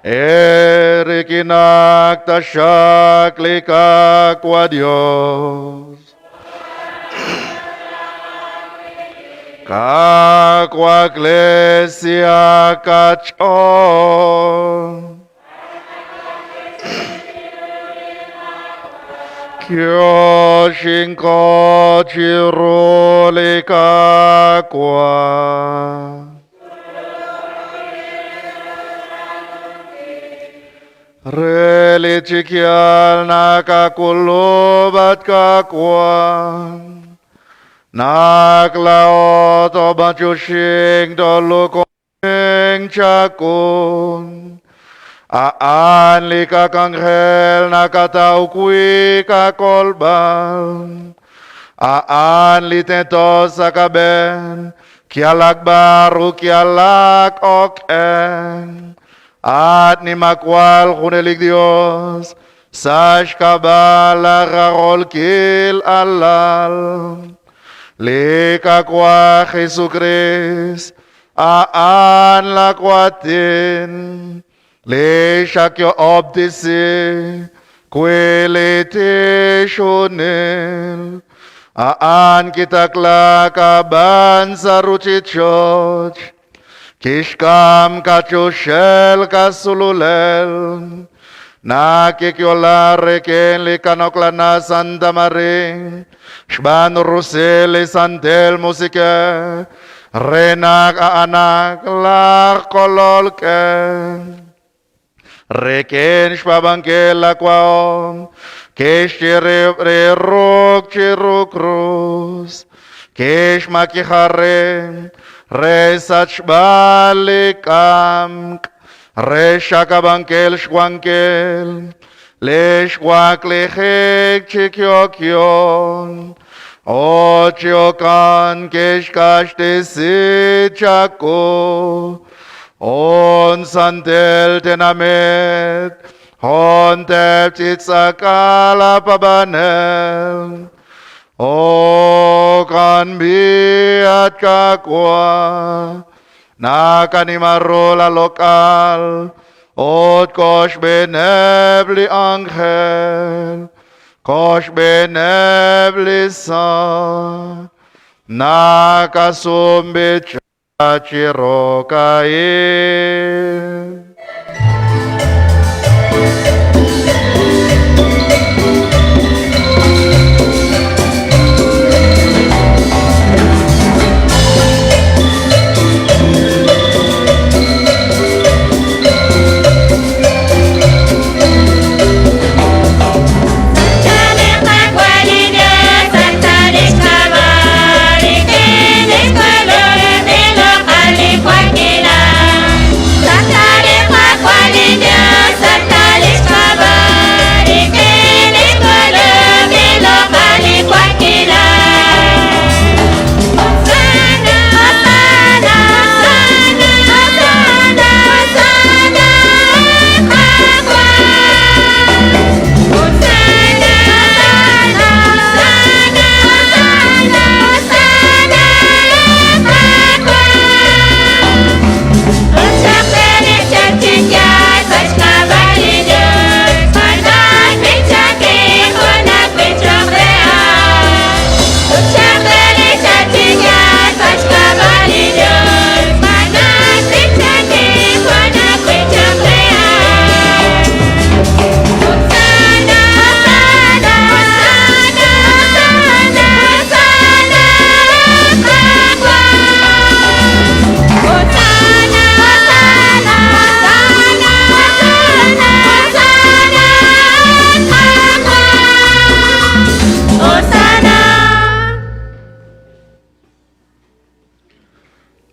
Erikinak tashak likakwa Dios. Kakwa Iglesia kachon. Kyoshinko chiruli kakwa. Relichikial nakakulubat kakwa. Naklaot o bachushing dolukong chakun. Aan likakanghel nakataukwi kakolbal. Aan litento sakaben kialak baru kialak oken. At ni makwal hunelik Dios sash kabala rarol kil alal. Likakwa Jesucrist, aan lakwatin, lishakyo obdisi, kwiliti shunil, aan kitakla kaban sa ruchichoch, kishkam kachushel kasululel, nakikyola reken likanoklana Santa Maria, Shban Ruseli Santel Musike, Renak Aanak Lakololke, Reken Shbabangkel Lakwaom, Kesh Chiruk Chirukrus, Kesh Makihare, Resach Balikam, Reshakabankel Shwankel, Leshwaklehek Chikyokyon, Ochiokan Keshkash Chako, On Santel Tenamet, Hon Tep Chitzakala Pabanel, O kan biat kakwa, Nakanimarola lokal, Ot kosh benebli angel, kosh benebli sa, nakasumbi chachirokain. Santa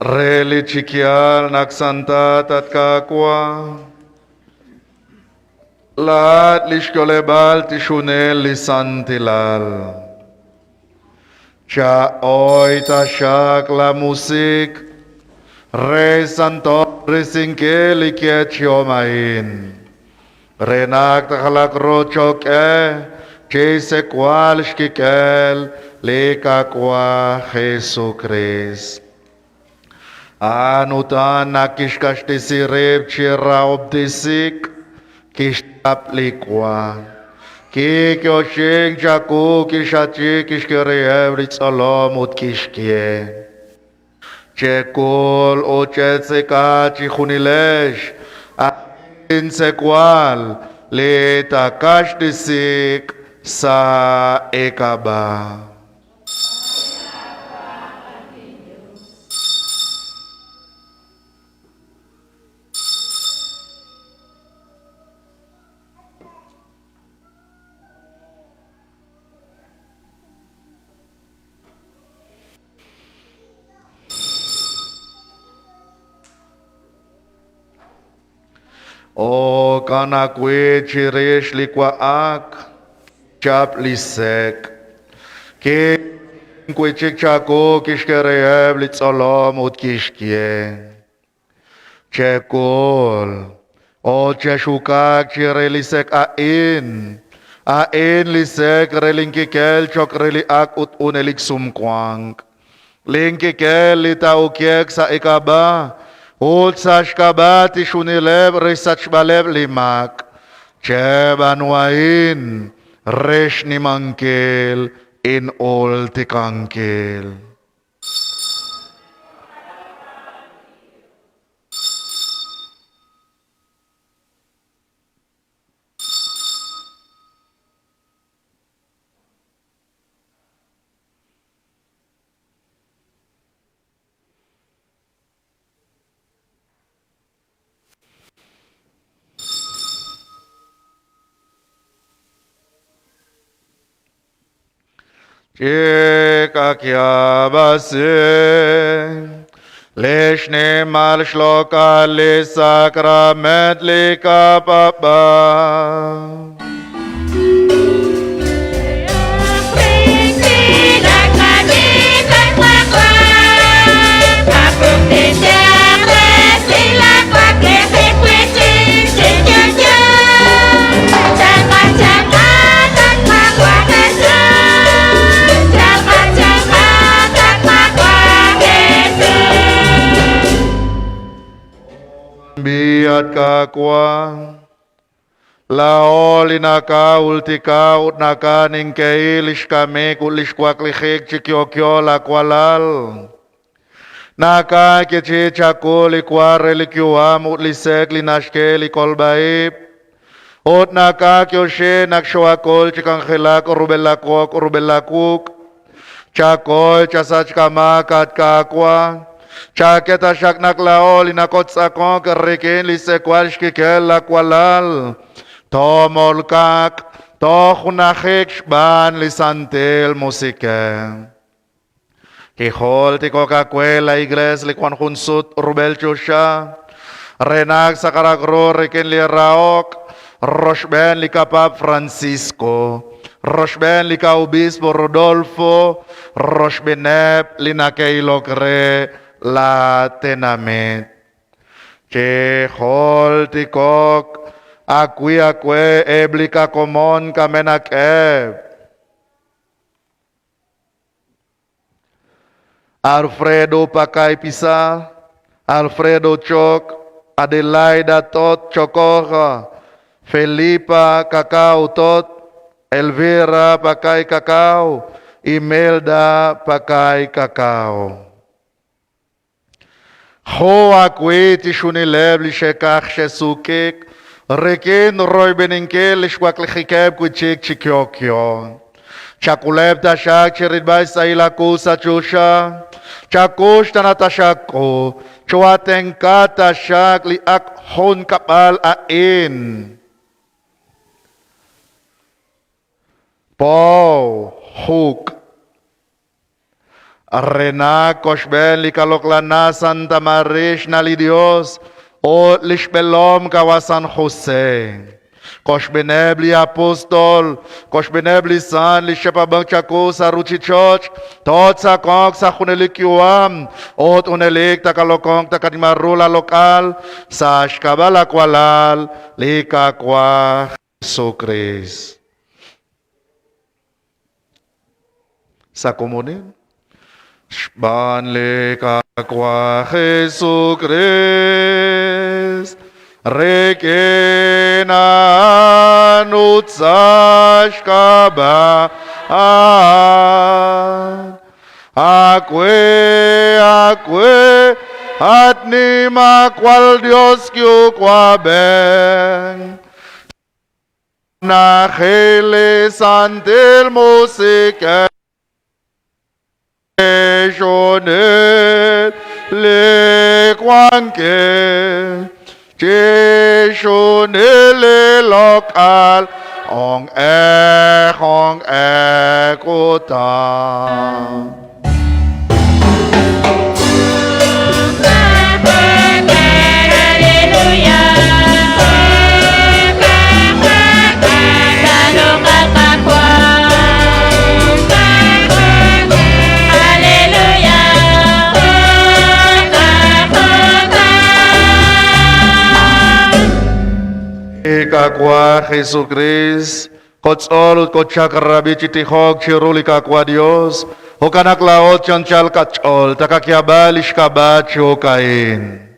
Relik chi yaal naq santat, at Qaawa', laa'at li xyo'leb'aal tixunel li santilal. Cha'oy taxaq laamusiq re xsantob'resinkil li yeechi'om a'in, re naq taqalaq ru choq' qe chi xsekwal xkik'el li Qaawa' Jesukriist. A'an utan naq kixq'axtesi rib' chi rahob'tesiik, kixchap li wa. Kiyoxink chawu, kixachi, kixk'e reheb' li tzolom ut kixye: Chek'ul ut chetzeka chejunilex, a'in sekwal li taaq'axtesiiq sa' eek'ab'a'. Jo'kan ajwi' chirix li wa'ak, chap li sek'. Ki'ilink wi' chik chawu, kixk'e reheb' li tzolom ut kixye: Chek'ul ut chex'uk'aq chire li sek' a'in. A'in li sek' re linkik'el cho'q re li ak' ut junelik sumwank. Linkik'el li taa'uk'e'q sa' eek'ab'a' ut sa' xk'ab'a' chixjunileb' re xsachb'aleb' li maak. Cheb'aanu a'in re xnimankil in'ultikankil. Chiqayaab'asi li xnimal xloq'al li sakrament li qapaab'aal. At Qaawa', laa'o li nakaultika ut nakanink'ehi li xkamik ut li xwaklijik chi yo'yo laawalal. Nakak'e chi chaku li wa re li yu'am ut li sek' li naxk'e li kolb'a-ib'. Ut nakak'oxi naq xoohakol chi k'anjelak rub'el laawoq rub'el laawuq'. Chakoy chasach qamaak, at Qaawa'. Chak'e taxaq naq laa'o li nakotz'aqonk rik'in li sekwal xkik'el laawalal. Toomolkaq toj junajik xb'aan li Santil Musiq'ej. Kijultiko'k aawe la Iglees li wank jun sut rub'el choxa, re naq saqaraq ru rik'in li rahok rochb'een li Kapap Francisco, rochb'een li Ka'obispo Rodolfo, rochb'eeneb' li nake'ilok re la tenamit. Chijultiko'k ajwi' aawe eb' li qakomon kamenaqeb'. Alfredo Pakay Pisa, Alfredo Chok, Adelaida Tot Chokoja, Felipa Cacao Tot, Elvira Pakay Cacao, Imelda Pakay Cacao. Jo' ajwi' chixjunileb' li xe'qaj xe'suk'ik rik'in royb'eninkil li xwaklijikeb' wi' chik chi yo'yo. Chak'uleb' taxaq chi rilb'al xsahil aawu sa' choxa, chakuxtana taxaq qu, choohaatenq'a taxaq li ak junkab'al a'in. Paul Hook. Renak koxben li kaloklana Santa Maria na li Dios o lixbelom kawa San Jose. Koxbeneb li apostol, koxbeneb li san, li shepabang chaku sa ruchichoch, tot sa kong sa junelik yuam, ot unelik takalokong takanimarula lokal, sa xkabala kwalal, li kakwa Jesucristo. Sa komunin. Xb'aan li Qaawa' Jesucrist, rik'in a'an ut sa' xk'ab'a' a'an. Aawe, aawe, at nimaqwal Dios Yuwa'b'ej. Najil li Santil Musiq'ej Chixjunil li wankil, chixjunil li loq'al, ong-e, ong-e kutan. Ikakwa Jesucrist, kotzol ut kotxak rabi chitijok chiru li kakwa Dios, hokanak laot chanchal kachol, takakiabal ixkaba chiukain.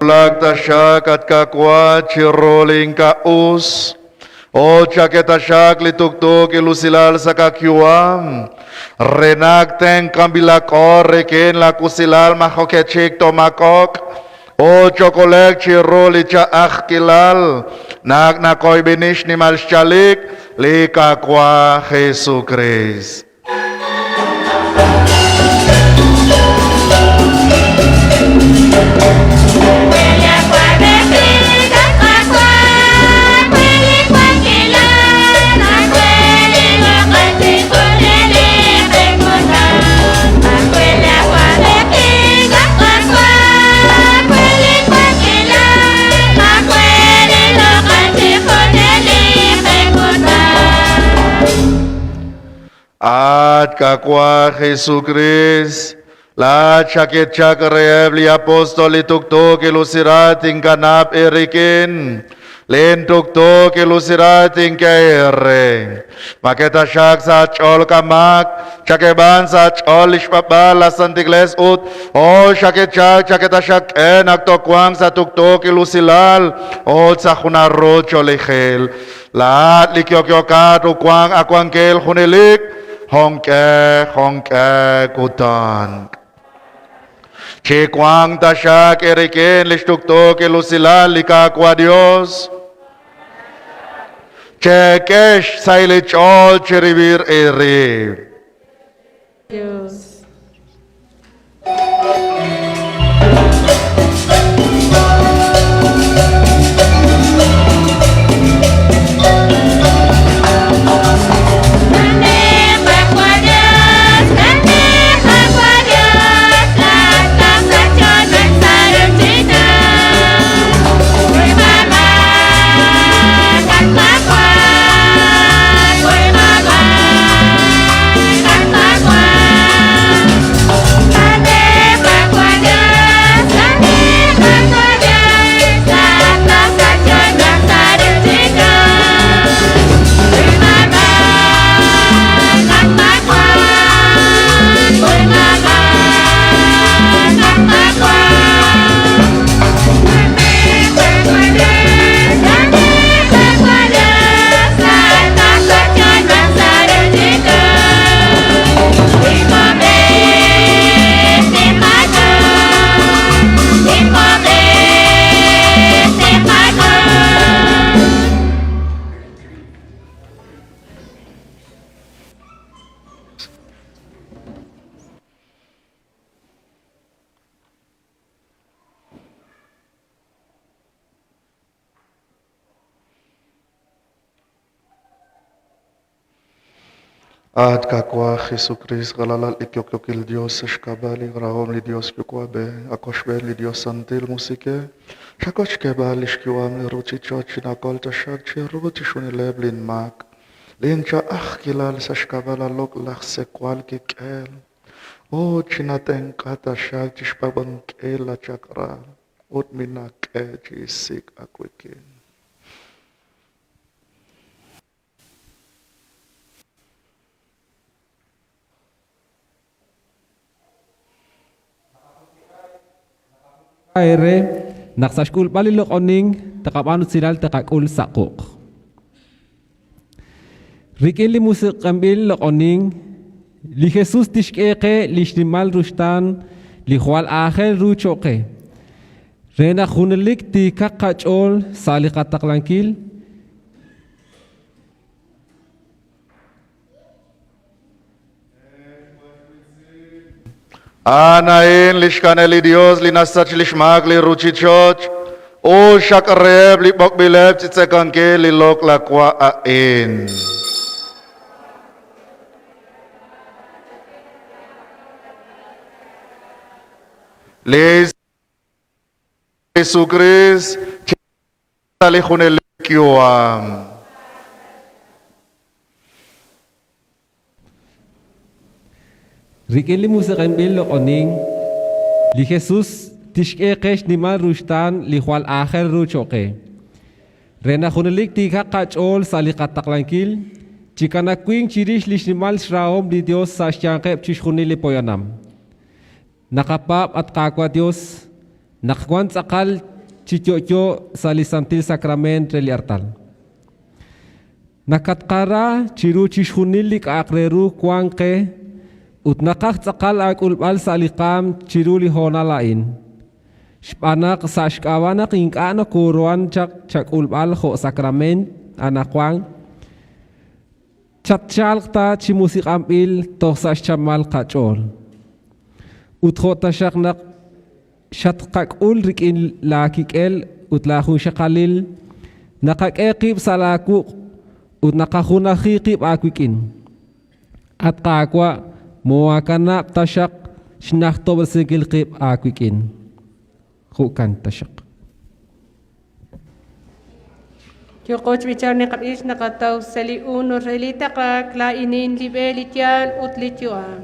Lagtasiak at kakwa chiroling kaus. O chaketasiak lituktuk ilusilal sa kakyuam. Renakten kambilakor rekin lakusilal mahokechik tomakok. O chokolek chiroli chaach kilal. Nak nakoy binish ni malchalik li kakwa Jesucrist. At kakwa Jesucrist, la chakit chakreeb li apostol ituktuk ilusirat inkanap erikin, lintuktuk ilusirat inkaere. Maketa siak sa chol kamak, chakeban sa chol ishpabal la santigles ut, o chakit chak chaketa siak en aktokwang sa tuktuk ilusilal, o sa hunaro cholijel. Lahat likyokyokat ukwang akwangkel hunilik, hongke hongke kutan. Chikwang tasyak erikin lishtuktuk ilusilal likakwa Dios. Chekesh sailichol chiribir eri. Dios. At Qaawa' Jesukriist, Ralal li yo'yookil Yos, sa' xk'ab'a' li rahom li Yos Yuwa'b'ej, akoxb'een li Yos Santil Musiq'ej, xakol xk'eeb'al li xyu'am li ruuchich'och' chinakol taxaq chiru chixjunileb' linmaak, linch'a'ajkilal sa' xk'ab'a' laaloq'laj sekwal kik'el. Ut chinatenq'a taxaq chi xpaab'ankil laachaq'rab' ut minaak'e chi sik aawik'in. Eere naq sa' xk'ulb'al li loq'onink taqab'aan utzilal taqak'ul sa' quq'. Rik'in li musiq'anb'il loq'onink, li Jesus tixk'e qe li xnimal ruxtaan li jwal aajel ru cho'q qe, re naq junelik tiikaq qach'ool sa' li qataqlankil. A'an a'in li xk'anel li Yos li naxsach li xmaak li ruuchich'och', ut xaq reheb' li b'oqb'ileb' chi tzekankil li loq'laj wa a'in. Li Jesukriist sa' li junelik yu'am. Rik'in li musiq'anb'il loq'onink, li Jesus tixk'e qe xnimal ruxtaan li jwal aajel ru cho'q qe. Re naq junelik tiikaq qach'ool sa' li qataqlankil, chikanawink chirix li xnimal xrahom li Yos sa' xyanqeb' chixjunil li poyanam. Naqapaab', at Qaawa' Dios, naq wan tz'aqal chi yo'yo sa' li Santil Sacrament re li artal. Nakatqara chiru chixjunil li k'a'aq re ru wank qe ut naqaj tz'aqal aak'ulb'al sa' li qaam chiru li hoonal a'in. Xb'aan naq sa' xk'ab'a' naq ink'a' nokoruhan chaq chak'ulb'al jo' sacrament anaqwan, Chatchalq ta chi musiq'anb'il toj sa' xchamal qach'ool. Ut jo' taxaq naq xatqak'ul rik'in laakik'el ut laajunxaqalil, naqak'e qib' sa' laawuq' ut naqajunaji qib' aawik'in. At Qaawa', moohaakanab' taxaq xnajtob'resinkil qib' aawik'in. Jo'kan taxaq. Yooko chi b'ichar li qab'ix naqataw sa' li uno re li taq'aak, laa'inin li b'e, li yaal ut li yu'am.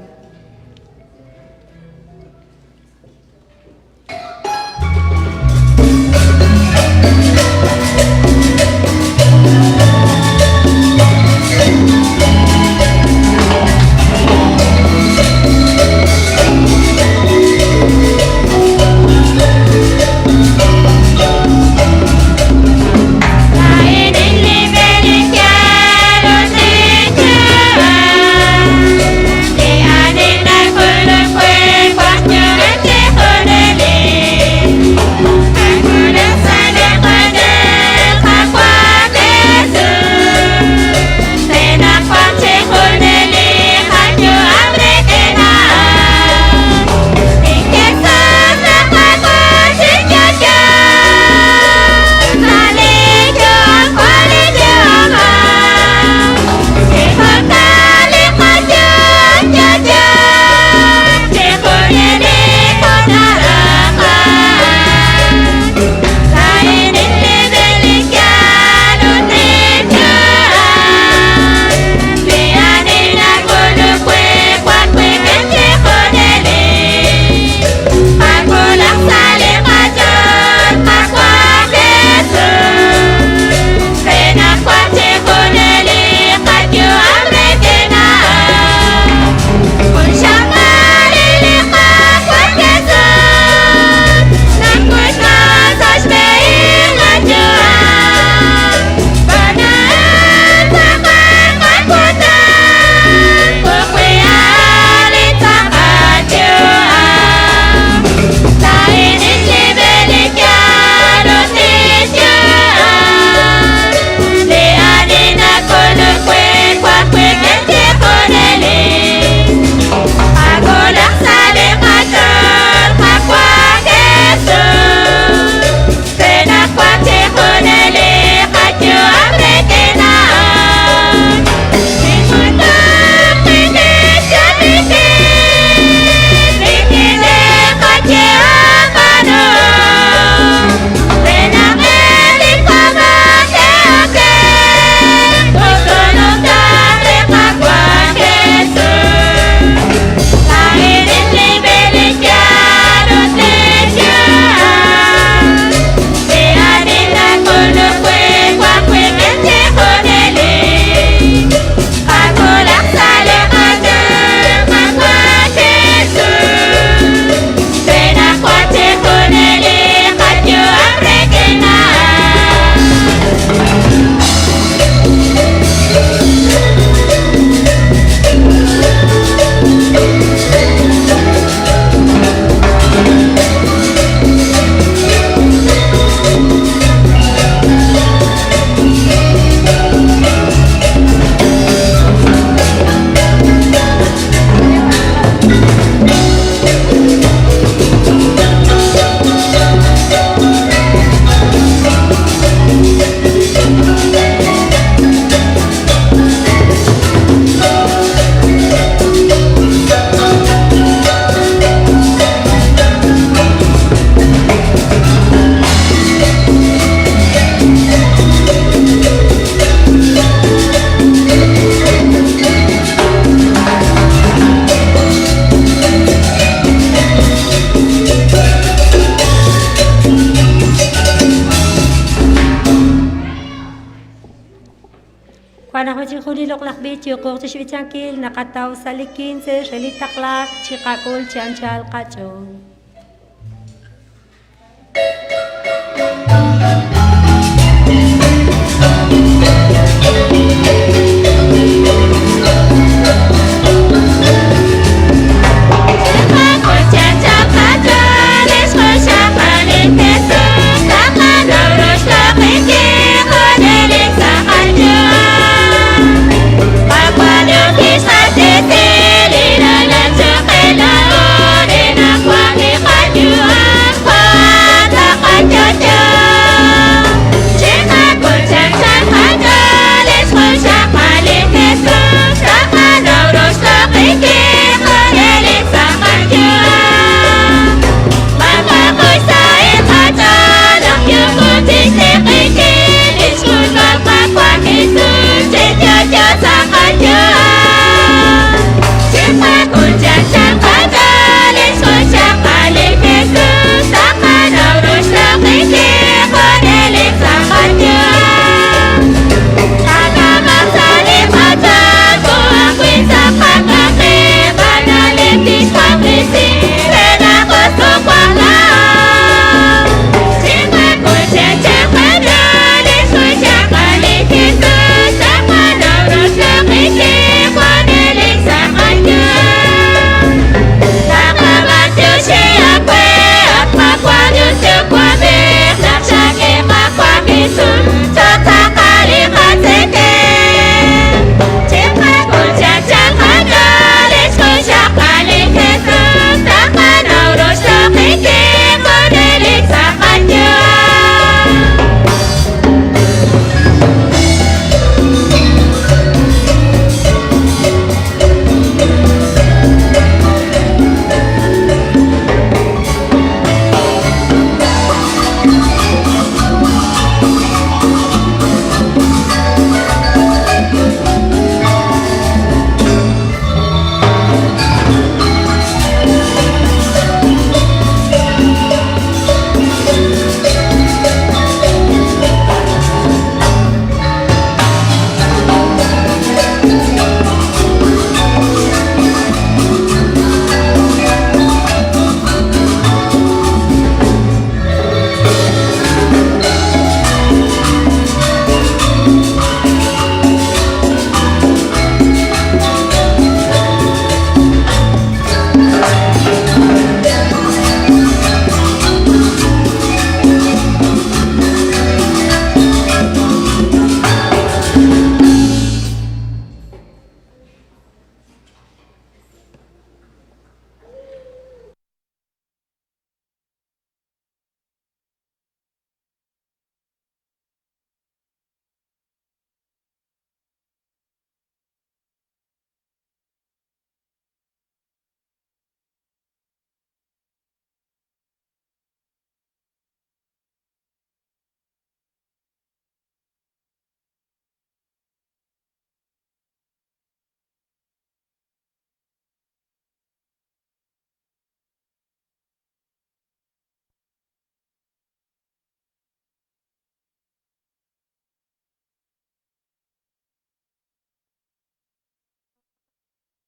Xb'aan naq chixjunil li loq'laj b'ich yooqo chixb'ichankil naqataw sa' li 15 re li taqlaak chiqak'ul chi anchal qach'ool.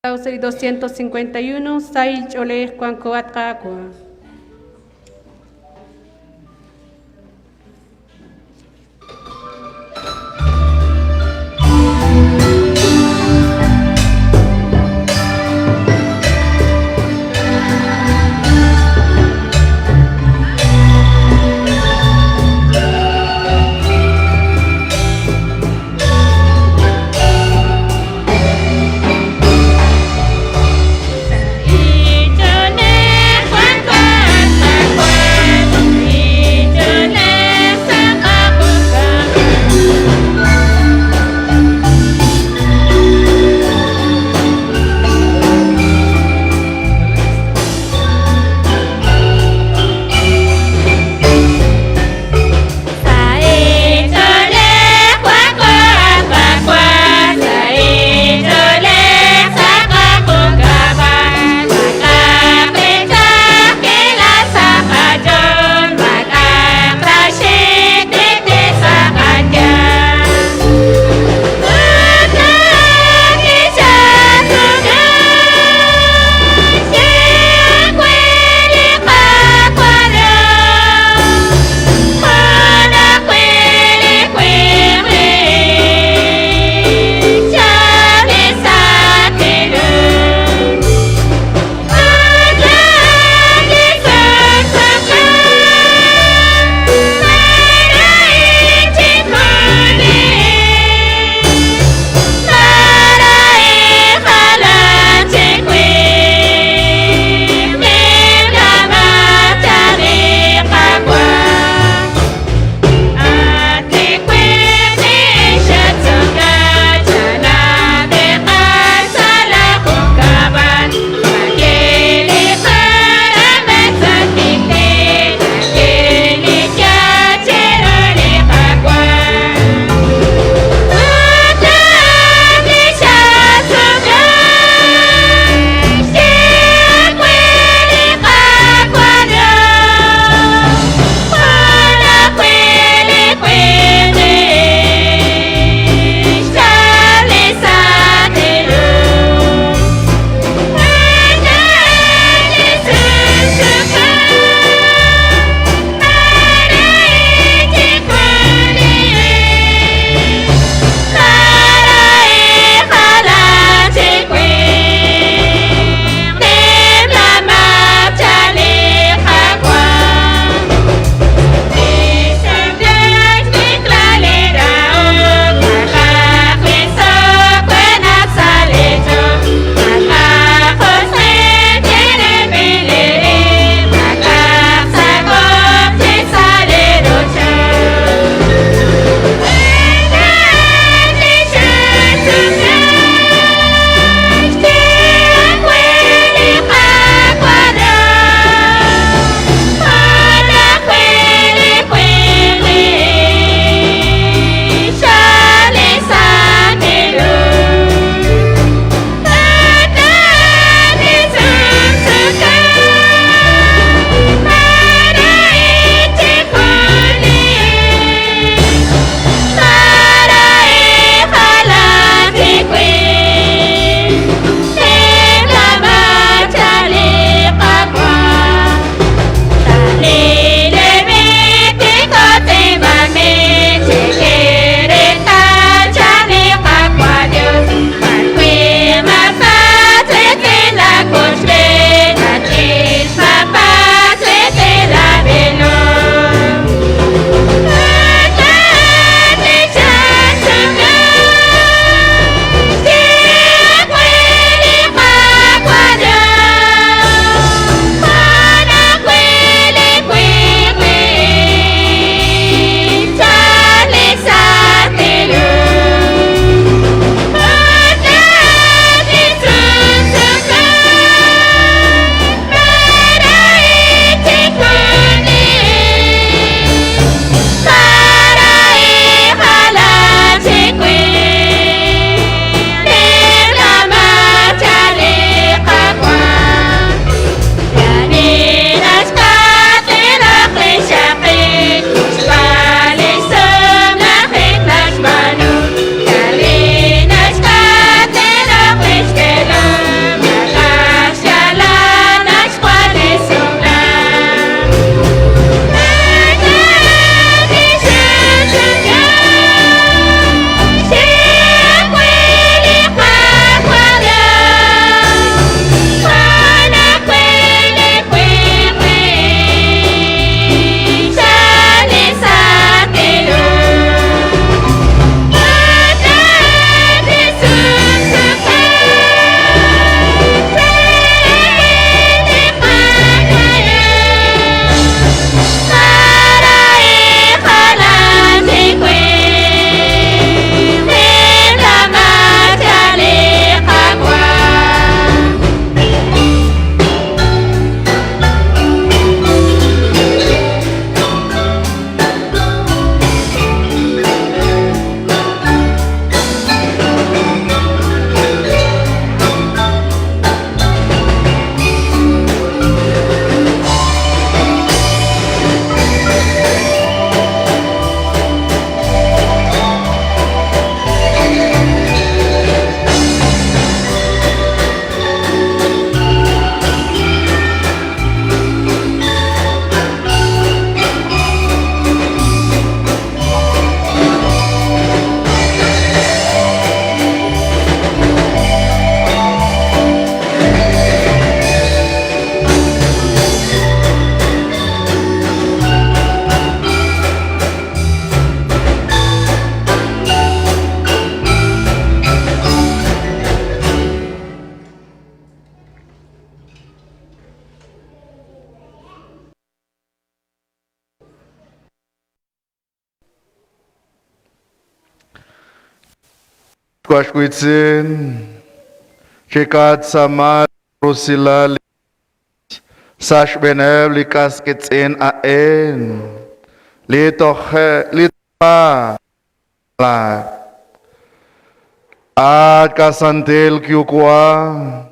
Taw sa li 251 Sahil Ch'oolej wanko at Qaawa'. Juan Waxwitzin, chikatsamal rusilal sa xb'eeneb' li qas qiitz'in a'in, li toje' li toja' At kasantil Yuwa',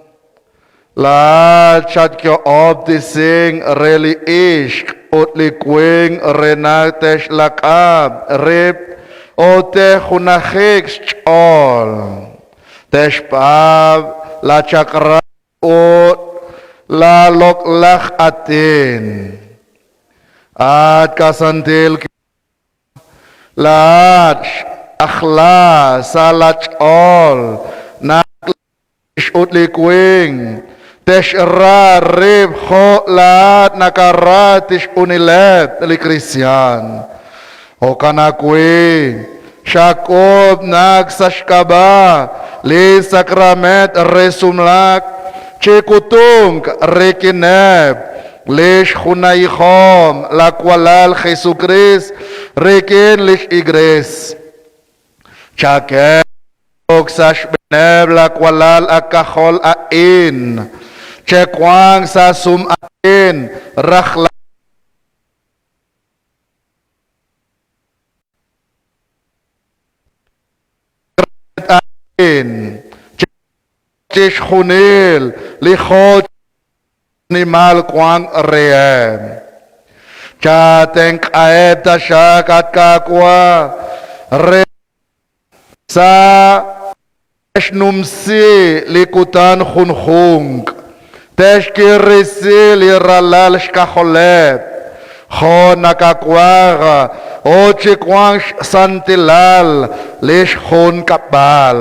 laa'at xatyo'ob'tesink re li ixq ut li winq re naq te'xlaq'ab' rib' ut te'junajik xch'ool, te'xpaab' laachaq'rab' ut laaloq'laj aatin. At kasantil Laa'at x'ajla sa' laach'ool naq li ixq ut li winq te'xra rib' jo' laa'at nakara chixjunileb' li kristiaan. Jo'kan ajwi' xak'ub' naq sa' xk'ab'a' li sakrameent re sumlaak chik'utunq rik'ineb' li xjunajihom laawalal Jesukriist rik'in li x'Iklees. Chak'e sa' xb'eeneb' laawalal aak'ajol a'in, che'wanq sa' sum'aatin rajlal. A'in chixjunil li jo' nimal wank reheb'. Chatenq'aheb' taxaq, at Qaawa', re sa te'xnumsi li kutan junjunq, te'xk'iiresi li ralal xk'ajoleb' jo' nakawaj ut chiwanq xsantilal li xjunkab'al.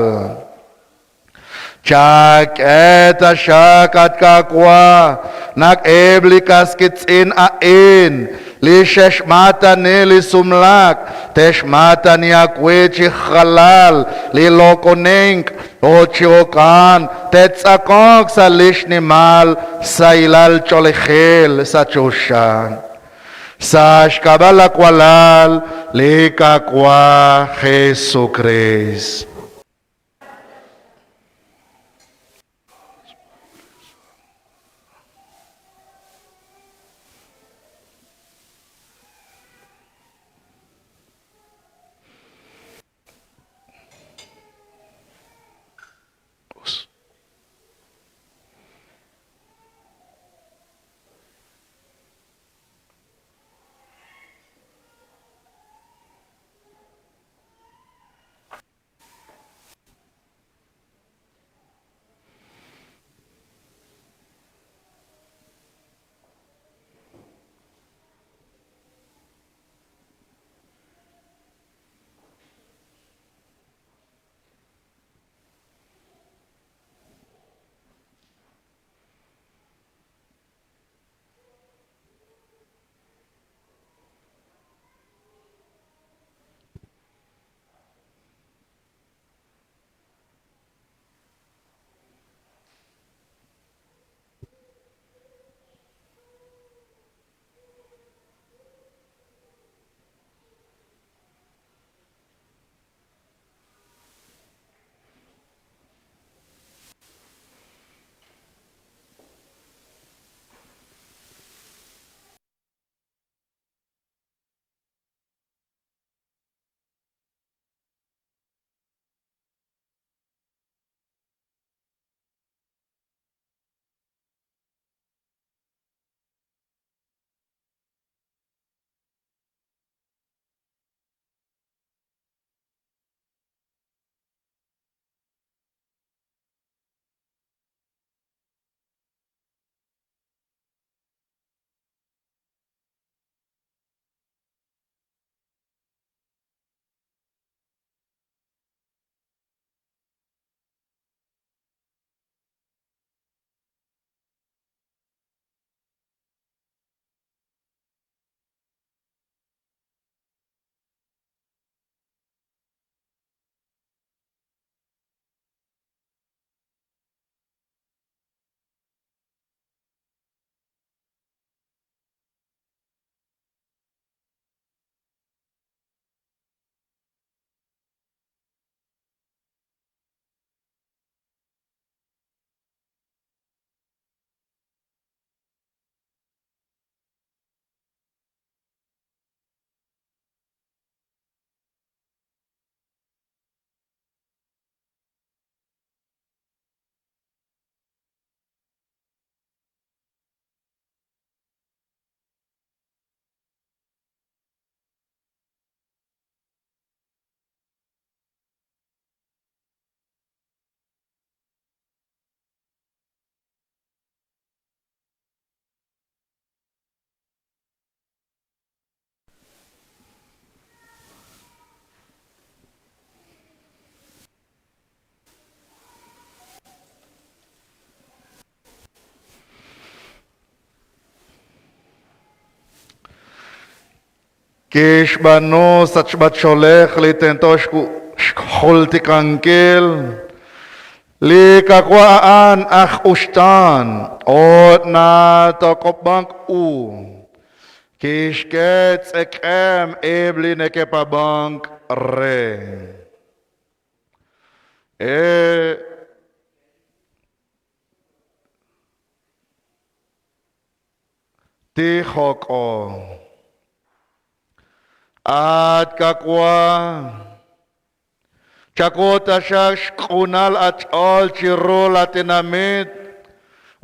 Chak'e taxaq, at Qaawa', naq eb' li qas qiitz'in a'in li xe'xmaatani li sumlaak te'xmaatani aawe chi xjalal li loq'onink ut chi jo'kan te'tz'aqonq sa' li xnimal sahilal ch'oolejil sa' choxa. Sa' xk'ab'a' laawalal, li Qaawa' Jesukriist. Kixb'aanu sachb'ach'oolej li tento xjultikankil. Li Qaawa' a'an aj uxtaan ut natoq'ob'ank u. Kixk'e tzekemq eb' li neke'paab'ank re. Tijoko. At Qaawa', chak'ut taxaq xq'unal aach'ool chiru laatenamit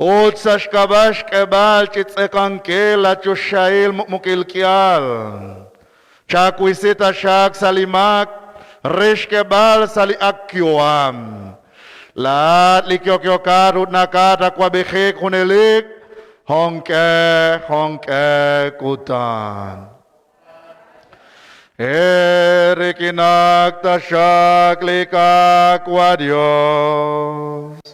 ut sa' xk'ab'a' xk'eeb'al chi tz'eqankil laachoxahil muqmuqil k'ihal. Chawisi taxaq sa' li maak re xk'eeb'al sa' li ak yu'am. Laa'at li yo'yokat ut nakat-awab'ejik junelik, jo'q'e jo'q'e kutan. Eerik'inak taxaq li Qaawa' Yos.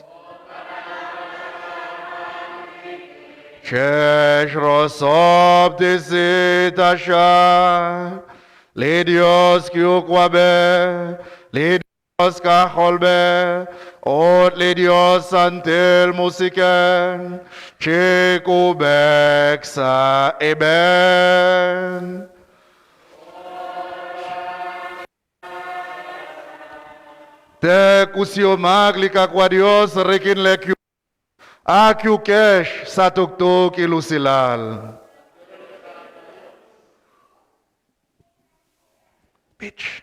Chexrosob'tesi taxaq li Yos Yuwa'b'ej, li Yos K'ajolb'ej, ut li Yos Santil Musiq'ej, chikub'eeq sa' eeb'een. Teekusihomaq li Qaawa' Yos rik'in lee Ayukex sa' tuqtuukil usilal. Bitch.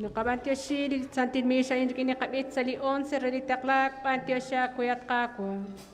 Naqab'antioxi li Santil Miix a'in rik'in li qab'ich sa' li 11 re li taqlaak b'antiox aawe, at Qaawa'.